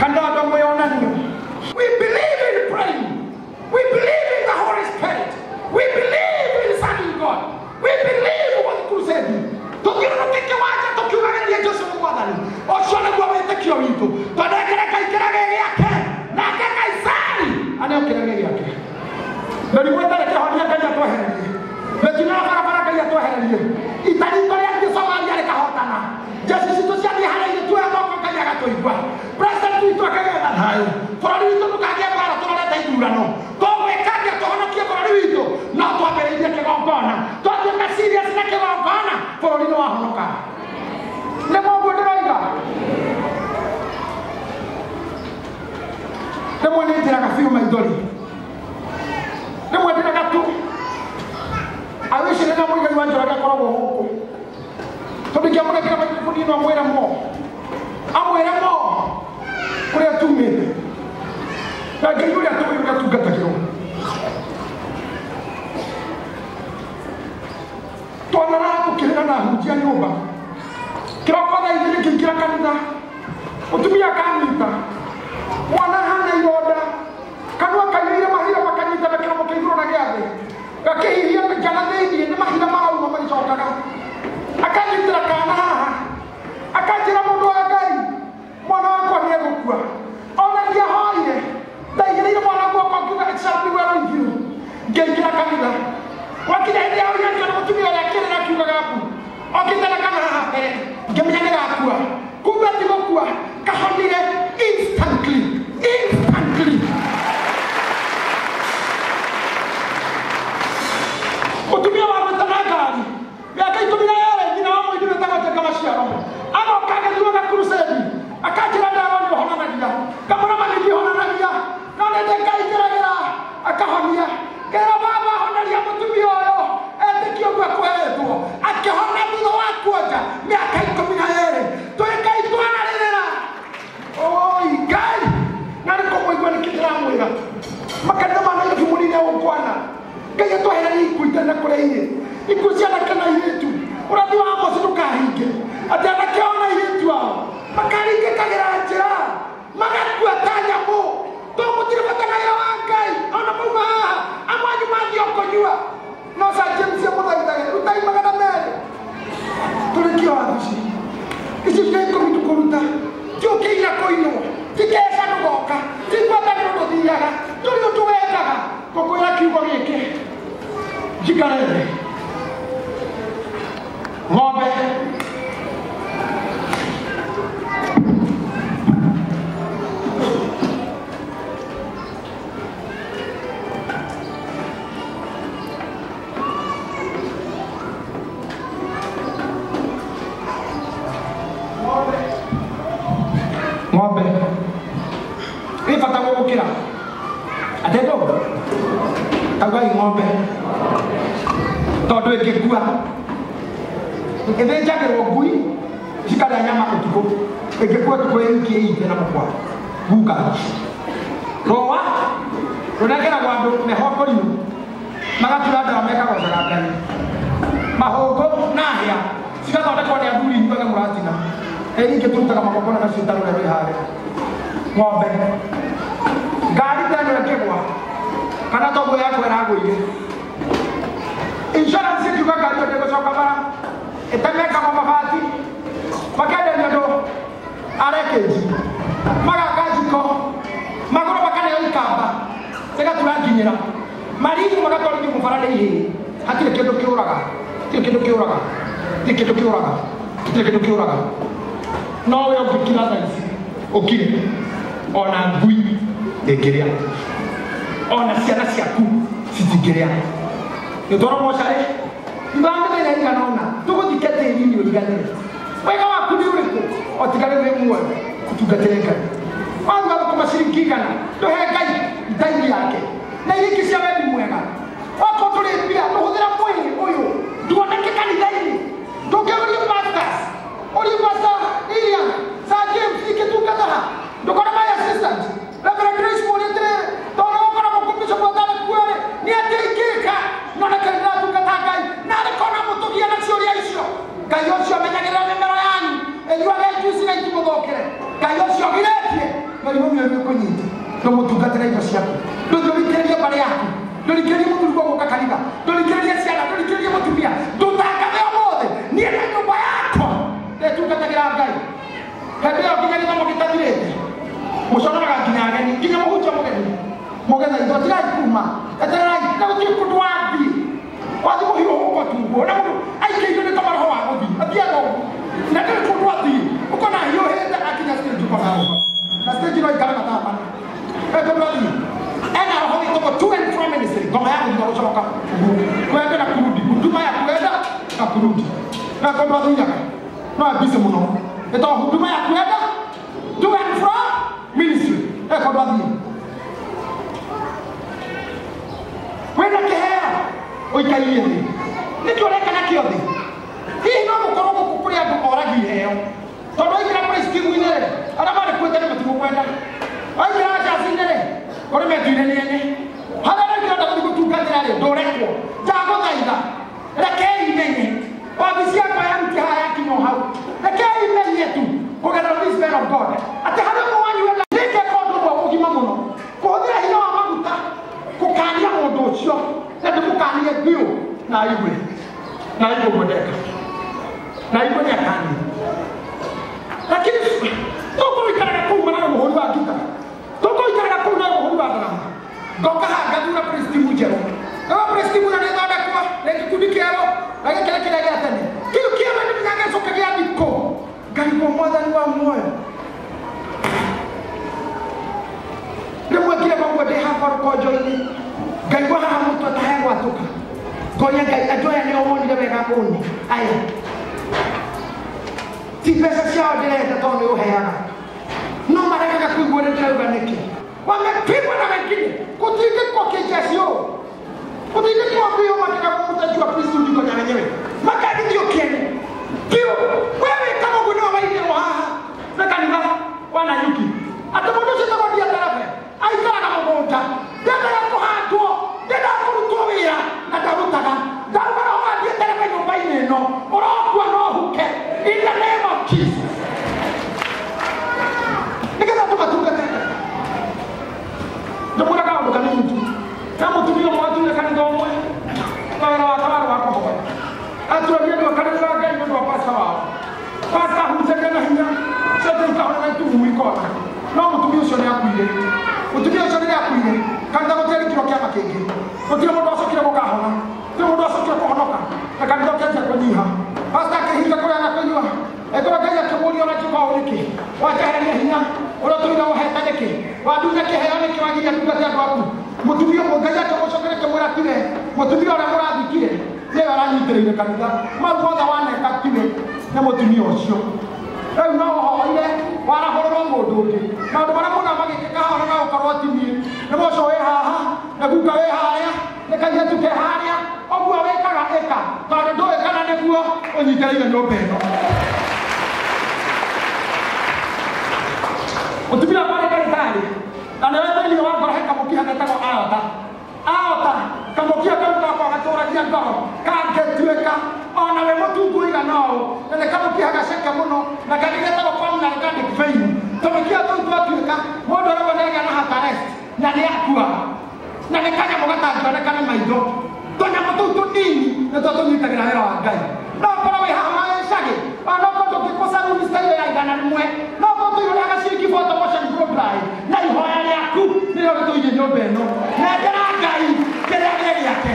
Kanitha wa andũ a mwĩyonanio. We believe in praying. We believe in the Holy Spirit. We believe in serving God. We believe in what crusade. Tũthiũrũrũke kĩwanja tũkiugagĩrĩria Jesũ nĩ Mwathani. Ũcio nĩguo wĩtĩkio witũ. Tũnengere Ngai kĩrĩa gĩ gĩake. Nake Kaisari aneo kĩrĩa gĩ gĩake. Mĩrimũ ĩtarĩ kĩhonia Ngai atwehererie. Mĩtino ya barabara Ngai atwehererie. Ita ritũ rĩathiĩ Somalia rĩkahotana. Jeshi citũ ciathiĩ harĩa igĩtuoya moko Ngai agatũigua. President witũ akagĩa na thayũ. Bũrũri witũ ndũkagĩe mbara tũrorete ithurano. Tũgwĩka atĩa tũhonokie bũrũri witũ? No twambĩrĩirie kĩgongona. Twatuĩka serious na kĩgongona, bũrũri nĩ wahonoka. Nĩ mũguo ndĩroiga? Rĩmwe nĩ njĩraga biũ maithori. Rĩmwe ndĩraga tu. I wish rĩrĩa Mũigai wa Njoroge akoragwo gũkũ. Tondũ Mũndũ microphone ĩno amwĩre mo. Amwĩre mo kũrĩa tumĩte. Na Ngai ũrĩa tũĩ ũrĩa tungatagĩrwo. Twanaraga tũkĩrĩra na hunjia nyũmba. Kĩroko thaa igĩrĩ ngĩingĩra kanitha. Mũtumia akanyita. Mwana hana ironda. Kanua kaiyũire mahira makanyita na kĩromo kĩa igũrũ na gĩa thĩ. Gakĩhihia njana thĩiniĩ nĩ mahira marauma magĩcokaga. Akanyitĩra kana haha. Akanjĩra mũndũ wa Ngai, mwana wakwa nĩ egũkua. Ona ndiahoire. Ndaigĩrĩire mwana guoko ngiuga it shall be well with you. Ngĩingĩra kanitha. Wakinya hĩndĩ ya ũrĩa ngĩona mũtumia ũrĩa akĩrĩra akiugaga mbu. Okĩte na kana haha mbere. Ngĩmenya nĩ gakua. Kumbe ti gũkua. Kahonire instantly. Instantly. Mũtumia wa gwĩta na ngari. Mĩaka 12 nyina wa mũini wĩtagwo Njenga Maciaro. Agoka agĩthiaga crusade. Akanjĩra ndawa nĩ ũhonanagia. Ngamwĩra mami ndihonanagia. No nĩ Ngai njĩragĩra. Akahonia. Ngĩra baba honaria mũtumia ũyũ. Etĩkia ũguo ekũheetwo. Akĩhona thutha wa kuonja mĩaka 12. Twĩ Ngai twanarĩrĩra. Oi Ngai. Na nĩ kũmũigua nĩkĩ ndĩramwĩra. Makanitha ma Nairobi mũnine ũkwana. Ngai atwehererie ikuũ itene kũrĩa irĩ. Ikuũ cia anake na airĩtu. Ũrathi wa Amosi ndũkahinge. Atĩ anake ao na airĩtu ao makaringĩkagĩra njĩra magakua ta nyamũ. To mũtirĩ bata na wĩra wa Ngai. Ona mauma haha amwe anyu mathiĩ o kũnyua. No Sir James amũthaithage rutai 200. Tũrĩkie wabici. Ici cia 10 tũkũruta. Ti ũkĩira kũinwo. Ti keca ndũgoka. Ti ngwatanĩro ndũthiaga. Ndũrĩ ũndũ wekaga. Ngũkwĩra kiugo gĩkĩ. Njikare thĩ. Ng'ombe. Ng'ombe. Ĩ bata gũgũkĩra. Atendo. Taugai ng'ombe. Tondũ ĩngĩkua ĩthĩnjagĩrwo ngui cikarĩa nyama ũtukũ. Ĩngĩkua ũtukũ ĩikie ite na mũkwa. Guka. Rũa rũnengeragwo andũ meho kũrinũ. Magatura ndawa mekagocaga Ngai. Mahũngũ na hĩa cigathondekwo nĩ athuri inyuage mũratina. Ĩ ingĩ tũrutaga magongona macio ta rũrĩa rwĩ harĩa. Ng'ombe. Ngari ta ĩno ĩngĩgwa kana toguo yakwa ĩragũire. Insurance ĩkiuga ngari ĩyo ndĩgũcoka bara. Ĩtemekagwo mabati. Makenderio andũ arekĩnji. Magaka njiko. Magũrũ makaneo ikamba. Ĩgatura nginyĩra. Marigũ magatwarithio mũbara nĩ ihĩĩ. Hatirĩ kĩndũ kĩũraga. Hatirĩ kĩndũ kĩũraga. Hatirĩ kĩndũ kĩũraga. Hatirĩ kĩndũ kĩũraga. No we ũngĩkira thaa ici ũkire ona ngui ndĩngĩrĩa. Ona ciana ciaku citingĩrĩa. Nĩtwarwo mocarĩ. Thutha wa mĩthenya ĩigana ũna tũgũthike tĩri-inĩ ũriganĩre. Wega waku nĩ ũrĩkũ? O tiga rĩu wĩ muoyo ũtungatĩre Ngai. Wathiĩ wathũkũma ciringi 100 ndũhe Ngai ndaini yake na iria ingĩ cia wendi mwega. Okorwo ndũrĩ mbia ndũhũthĩra mwĩrĩ ũyũ nduoneke kanitha-inĩ. Ndũngĩũria pastors, ũrie Pastor Ilian, Sir James ingĩtungata ha. Ndũkore my assistant Reverend Grace mũũrie atĩrĩrĩ, tondũ gũkoragwo kũ Bishop atarĩ kuo-rĩ, nĩ atĩa ingĩka noneke nĩndĩratungata Ngai na arĩ kona mũtũgie na ciũria icio. Ngai ũcio amenyagĩrĩra mĩmero yanyu ĩnyuage njuici na itimũthũkĩre. Ngai ũcio ũgirĩtie mĩrimũ mĩũru ĩkũnyite. Ndũmũtungatĩre indo ciaku. Ndũthiĩ ũrikĩrĩrie mbarĩ yaku. Ndũrikĩrĩrie mũthuri gũka kanitha. Ndũrikĩrĩrie ciana. Ndũrikĩrĩrie mũtumia. Ndũtangathe ũmũthĩ. Niĩ na nyũmba yakwa ndĩtungatagĩra Ngai. Hĩndĩ ĩyo nginya gĩthomo gĩtathirĩte. Mũconoraga nginya ageni, nginya mũhunjia mũgeni. Mũgetha indo tigai kuma. Etererai na gũtirĩ kũndũ wathiĩ. Wathiĩ mũhiũhũko tu ũguo. Na mũndũ aikĩirio nĩ kamaroho wa gũthiĩ. Athiaga ũguo. Na ndũrĩ kũndũ athiĩ. Ũkona ahiũhĩte akinya stage ũkona roho. Na stage no ikara mathaa mana. Kũndũ athiĩ. Ena roho wĩtagwo to and fro ministry. Ngoma ya gũthiĩ na gũcoka. Ũguo. Kwenda na kurudi. Huduma ya kwenda na kurudi. Na kũndũ athiaga. No ambise mũno. Ĩtagwo huduma ya kwenda to and fro ministry. Kũndũ athiĩ. Wĩna kĩheo ũikairie thĩ. Nĩkĩ ũreka nakĩo thĩ? Hihi no gũkorwo gũkũ kũrĩ andũ Ũkwenda waingĩra caci-inĩ rĩ kũrĩ metuire nĩ ene harĩa rĩu ndĩrenda gũthiĩ gũtungatĩra rĩ ndũrekwo ndagũthaitha rekei menye wabici yakwa yaruti haha yakinya o hau rekei menye tu kũgerera this man of God atĩ harĩ ũmwe wanyu wenda nĩngeka ũndũ ũmwe mũgima mũno kũhũthĩra hinya wa maguta kũkania mũndũ ũcio na ndĩmũkanie biũ na aigue na aigue ũguo ndeka na aigue nĩ akanie lakini tũkũikaraga kũu mana na mũhũri wa ngita tũkũikaraga kũu na mũhũri wa ndarama ngoka haha ngathura pristimu njerũ nayo pristimu na nĩthondekwo nĩ gĩkundi kĩerũ na gĩkĩrĩ kĩrĩa gĩa tene kĩu kĩerũ nĩ nginya gĩcoke gĩa thikũ ngarigwo mwathani wa muoyo rĩmwe ngire maguo ndĩ hakwa rũkonjo-inĩ ngaigua haha mũtwe ta hegwatũka ngoria Ngai andũ aya nĩo wonire wega ũni aya ti mbeca ciao ndĩrenda tondũ nĩ ũheaga no maregaga kũigua ũrĩa ndĩrauga nĩkĩ wamepigwa na wengine kutindikwo kĩjecio kutindikwo biũ makĩgamũtajua Kristo ndikonya wenyewe makagithio kĩene biũ wewe kama ũguo nĩwe waigĩrwo haha na kanitha wa Nanyuki atĩ mũndũ ũcio etagwo Ndiatarabe aikaraga mũgũnda ndendaga kũhandwo ndendaga kũrutwo wĩra na ndarutaga ndaruga roho wa Ndiatarabe nyũmba-inĩ ĩno ũrokua no huke in the name of Jesus nĩgetha tũgatungate ndĩmwĩra kaũndũ kanini tu na mũtumia ũmwe ature kanitha ũmwe na wĩra wake warĩ wa kũhoya aturagia andũ a kanitha wa Ngai nĩ ũndũ wa pasta wao pasta ahunjagia na hinya ciothe ikahona na itumu ikona no mũtumia ũcio nĩ akuire mũtumia ũcio rĩrĩa akuire kanitha gũtiarĩkirwo kĩama kĩngĩ gũtirĩ mũndũ wacokire gũkahona gũtirĩ mũndũ wacokire kũhonoka na kanitha ũkĩanjia kũnyiha pasta akĩhinga kũrĩa na kũnyua ĩkorwo Ngai akĩmũria ũreka ũũ nĩkĩ wanjehereria hinya ũrĩa ũtũire ũhete nĩkĩ wandunya kĩheo nĩkĩ wagiria ndungate andũ aku mũtumia ũmwe Ngai akĩmũcokeria akĩmwĩra tiwe mũtumia ũrĩa mũrathikire nĩwe aranyitĩrĩire kanitha mau mothe waneka tiwe nĩ mũtumia ũcio rĩu no ũhoire warahũrĩrwo mũndũ ũngĩ maũndũ marĩa mũna magĩkĩka haha no ũkorwo ti niĩ nĩ mũco wĩ haha nĩ guka wĩ harĩa nĩ kairĩtu ke harĩa ũguo wĩkaga ĩka tondũ ndũĩ kana nĩguo ũnyitĩrĩire nyũmba ĩno mũtumia wakwa nĩ ndagĩtarĩ na nĩwe thĩinĩ wa ngoro he kamũkiha getagwo aorta aorta kamũkiha kau gakwa gatũragia ngoro kangĩtuĩka ona wĩ mũtungu ũigana ũũ na nĩ kamũkiha gaceke mũno na kangĩ getagwo pulmonary cardiac vein tũmĩkiha tũu twatuĩka mũndũ arauga nĩagĩa na heart arrest na nĩ akua na nĩ kanyamũ gatangĩoneka na maitho tũnyamũ tũu tũnini nĩtuo tũnyitagĩra wĩra wa Ngai no ũkorwo wĩ haha icagi ona ũkorwo ndũngĩkwo saruni style ya 100 no ũkorwo tũihũraga ciringi photo motion blow dry na ihoya rĩaku nĩrĩo rĩtũirie nyũmba ĩno nengera Ngai kĩrĩa gĩ gĩake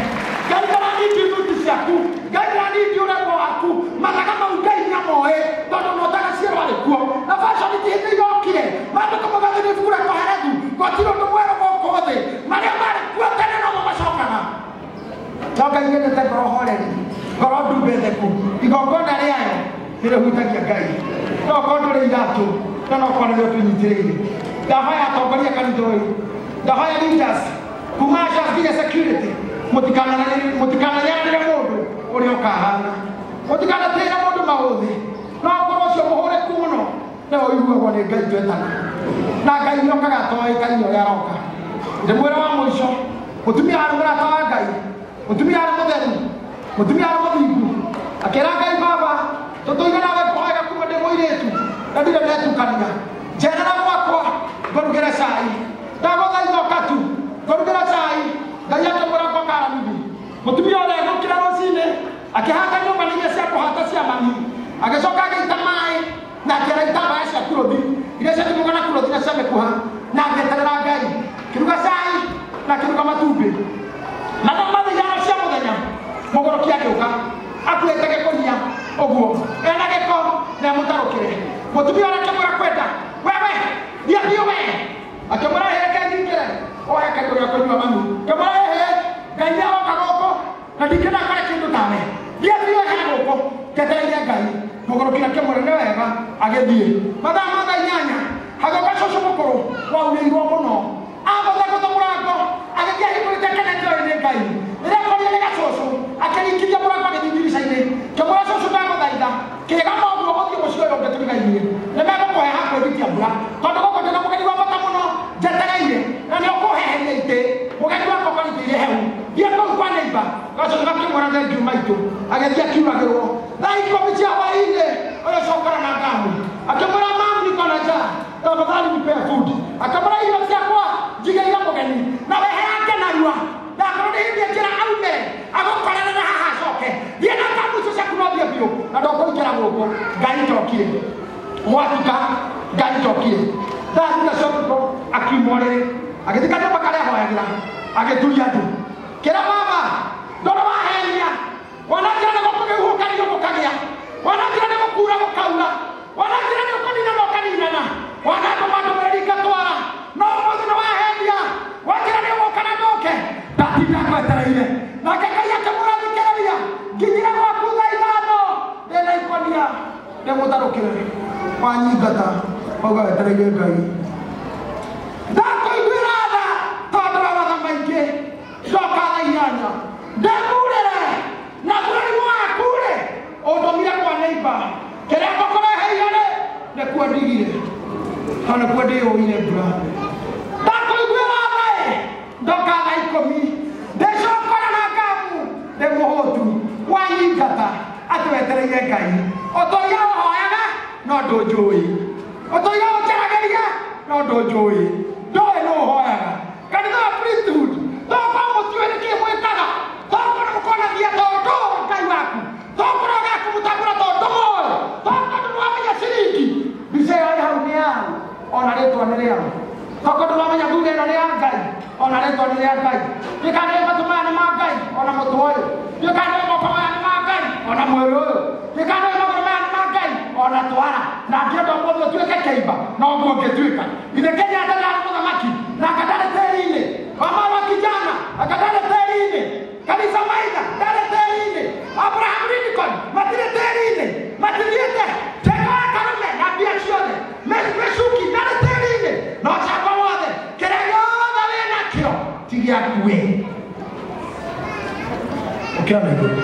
Ngai ndaranindi thuti ciaku Ngai ndaranindi ũrembo waku mathaga mau Ngai nĩamoĩ tondũ notaga cierwo arĩ kuo na fashion ti hĩndĩ irokire maandĩko mauga thĩinĩ ibuku rĩa Kohelethu gũtirĩ ũndũ mwerũ gũkũ thĩ marĩa marĩ kuo tene nomo macokaga no Ngai nĩendete ngoro horeri ngoro ndumbe theku igongona rĩayo nĩrĩhutagia Ngai no okorwo ndũrĩ iratũ na no okorwo nĩrĩo tũnyitĩrĩire ndahoya atongoria kanitha ũyũ ndahoya leaders kuma ushers nginya security mũtikananyaranĩre mũndũ ũrĩa ũkahana mũtikanatĩre mũndũ maũthĩ no okorwo ũcio mũhũrĩku mũno nĩwe ũiguagwo nĩ Ngai twetana na Ngai nĩokaga atoĩkaine ũrĩa aroka ndĩmwĩra wa mũico mũtumia arĩ mũrata wa Ngai mũtumia arĩ mũtheru mũtumia arĩ mũthingu akĩra Ngai baba tũtũire nawe kũhoega kuma ndĩ mũirĩtu na ndirĩ ndetukania njerera gwakwa ngũrugĩre cai ndagũthaitha ũka tu ngũrugĩre cai Ngai akĩmwĩra ngoka aramithi mũtumia ũrĩa agĩũkĩra rũcinĩ akĩhata nyũmba na iria cia kũhata cia mami agĩcoka agĩita maĩ na akĩara itambaya cia kurothi iria ciathimagwo na kurothi na cia mĩkuha na agĩeterera Ngai akĩruga cai na akĩruga matumbĩ mathaa ma thaa ithano cia mũthenya mũgũrũki agĩũka akuĩte gĩkũnia ũguo ena gĩko na amũtarũkĩre mũtumia ũrĩa akĩmwĩra kwenda wewe thiĩ biũ we akĩmwĩra hĩreke nyingĩre ohe kĩndũ gĩa kũnyua mami akĩmwĩra ĩhĩ Ngai nĩaroka gũkũ na ndingĩenda akore kĩndũ tawe thiĩ biũ ehere gũkũ ngetereire Ngai mũgũrũki akĩmwĩra nĩ wega agĩthiĩ mathaa ma thaa 8 hagĩũka cũcũ mũkũrũ waunĩirwo mũno agũthagũtha mũrango agĩthiĩ ahingũrĩte kenete oĩ nĩ Ngai rĩrĩa akorire nĩ gacũcũ akĩringithia mũrango agĩthiĩ ndirica-inĩ kĩmwĩra cũcũ ndagũthaitha kĩgama ũguo ũthiĩ mũciĩ ũyũ ũngĩ tũrigainie nĩ megũkũhe ha kwĩgitia mbura tondũ gũkũ ndĩna mũgeni Gacoka gakĩmwĩra thengiũ maitũ. Agĩthiĩ akiuragĩrwo. Thaa 10 cia hwaĩ-inĩ ũyũ cokora na ngamu. Akĩmwĩra mamu niko na njaa. Tafadhali nipe food. Akamwĩra irio ciakwa njigeire mũgeni. Na weherange narua. Ndakorwo nĩ hĩndĩ njĩra aume. Agũkorerere haha acoke. Thiĩ na ngamu icio ciaku no thiĩ biũ. Na ndũkũingĩra gũkũ. Ngai tokire. Gwatuka Ngai tokire. Thaa 6 cia ũtukũ akiuma ũrĩrĩ. Agĩthiĩ kanyũmba karĩa ahoyagĩra. Agĩturia andũ. Kĩra baba ndoro wahenia. Wona njĩra nĩ gũkũgĩhuhũkanio gũkagĩa. Wona njĩra nĩ gũkura gũkaura. Wona njĩra nĩ ũkũninana ũkaninana. Wona ndũma ndũmĩrĩri ngatwara. No ũmũthĩ nĩ wahenia. Wanjĩra nĩ ũgũka na ndũke. Ndatinda ngwetereire. Nake Ngai akĩmwĩra thikĩrĩria. Nginyire gwaku thaa 5. Ndĩna ikũnia. Ndĩmũtarũkĩre. Wanyingata. Wauga wetereire Ngai. Ndakũiguĩra tha tondũ wa matha maingĩ. Ndoka thaa 8. Ndĩmurĩre na bũrũri waku-rĩ ũndũmire kwa neighbor. Kĩrĩa ngũkũreheire-rĩ nĩkuo ndigire. Tondũ nĩkuo ndĩyũire mbura. Ndakũiguĩra tha-ĩ ndoka thaa 10. Ndĩcokora na ngamu ndĩmũhũtu. Wanyingata atĩ wetereire Ngai. Ũtũire ũhoyaga no ndũnjũĩ. Ũtũire ũnjaragĩria no ndũnjũĩ. Ndũĩ nũ ũhoyaga. Kanitha wa priesthood tokorwo mũtiũĩ nĩkĩĩ mwĩkaga. Tokorwo mũkonagia tondũ Ngai waku. Tokorwo gakũmũtambũra tondũ mũĩ. Tokorwo ndũramenya ciringi. Mbica ĩyo ĩ hau nĩ yaũ. Ona rĩtwa nĩ rĩaũ. Tokorwo ndũramenya thura ĩno nĩ ya Ngai. Ona rĩtwa nĩ rĩa Ngai. Ndiũĩ nĩ matũ maya nĩ ma Ngai. Ona mũtwe ũyũ. Ndiũĩ nĩ moko maya nĩ ma Ngai. Ona mwĩrĩ ũyũ. Ndiũĩ nĩ magũrũ maya nĩ ma Ngai. Ona twara. Na ngĩenda ũmũthĩ ũtuĩke kĩimba. Noguo ngĩtuĩka. Ithe Kenyatta ndarĩ mũthamaki. Na ndarĩ tĩri-inĩ. Wamarwa kijana akadarĩ tĩri-inĩ. Kanitha Maitha ndarĩ tĩri-inĩ. Abraham Lincoln matirĩ tĩri-inĩ. Matithiĩte. Jeko wa Karume na mbia ciothe. Michuki ndarĩ tĩri-inĩ. Na ũcamba wothe. Kĩrĩa gĩothe wĩnakĩo ti gĩaku we. Ũkĩra na igũrũ.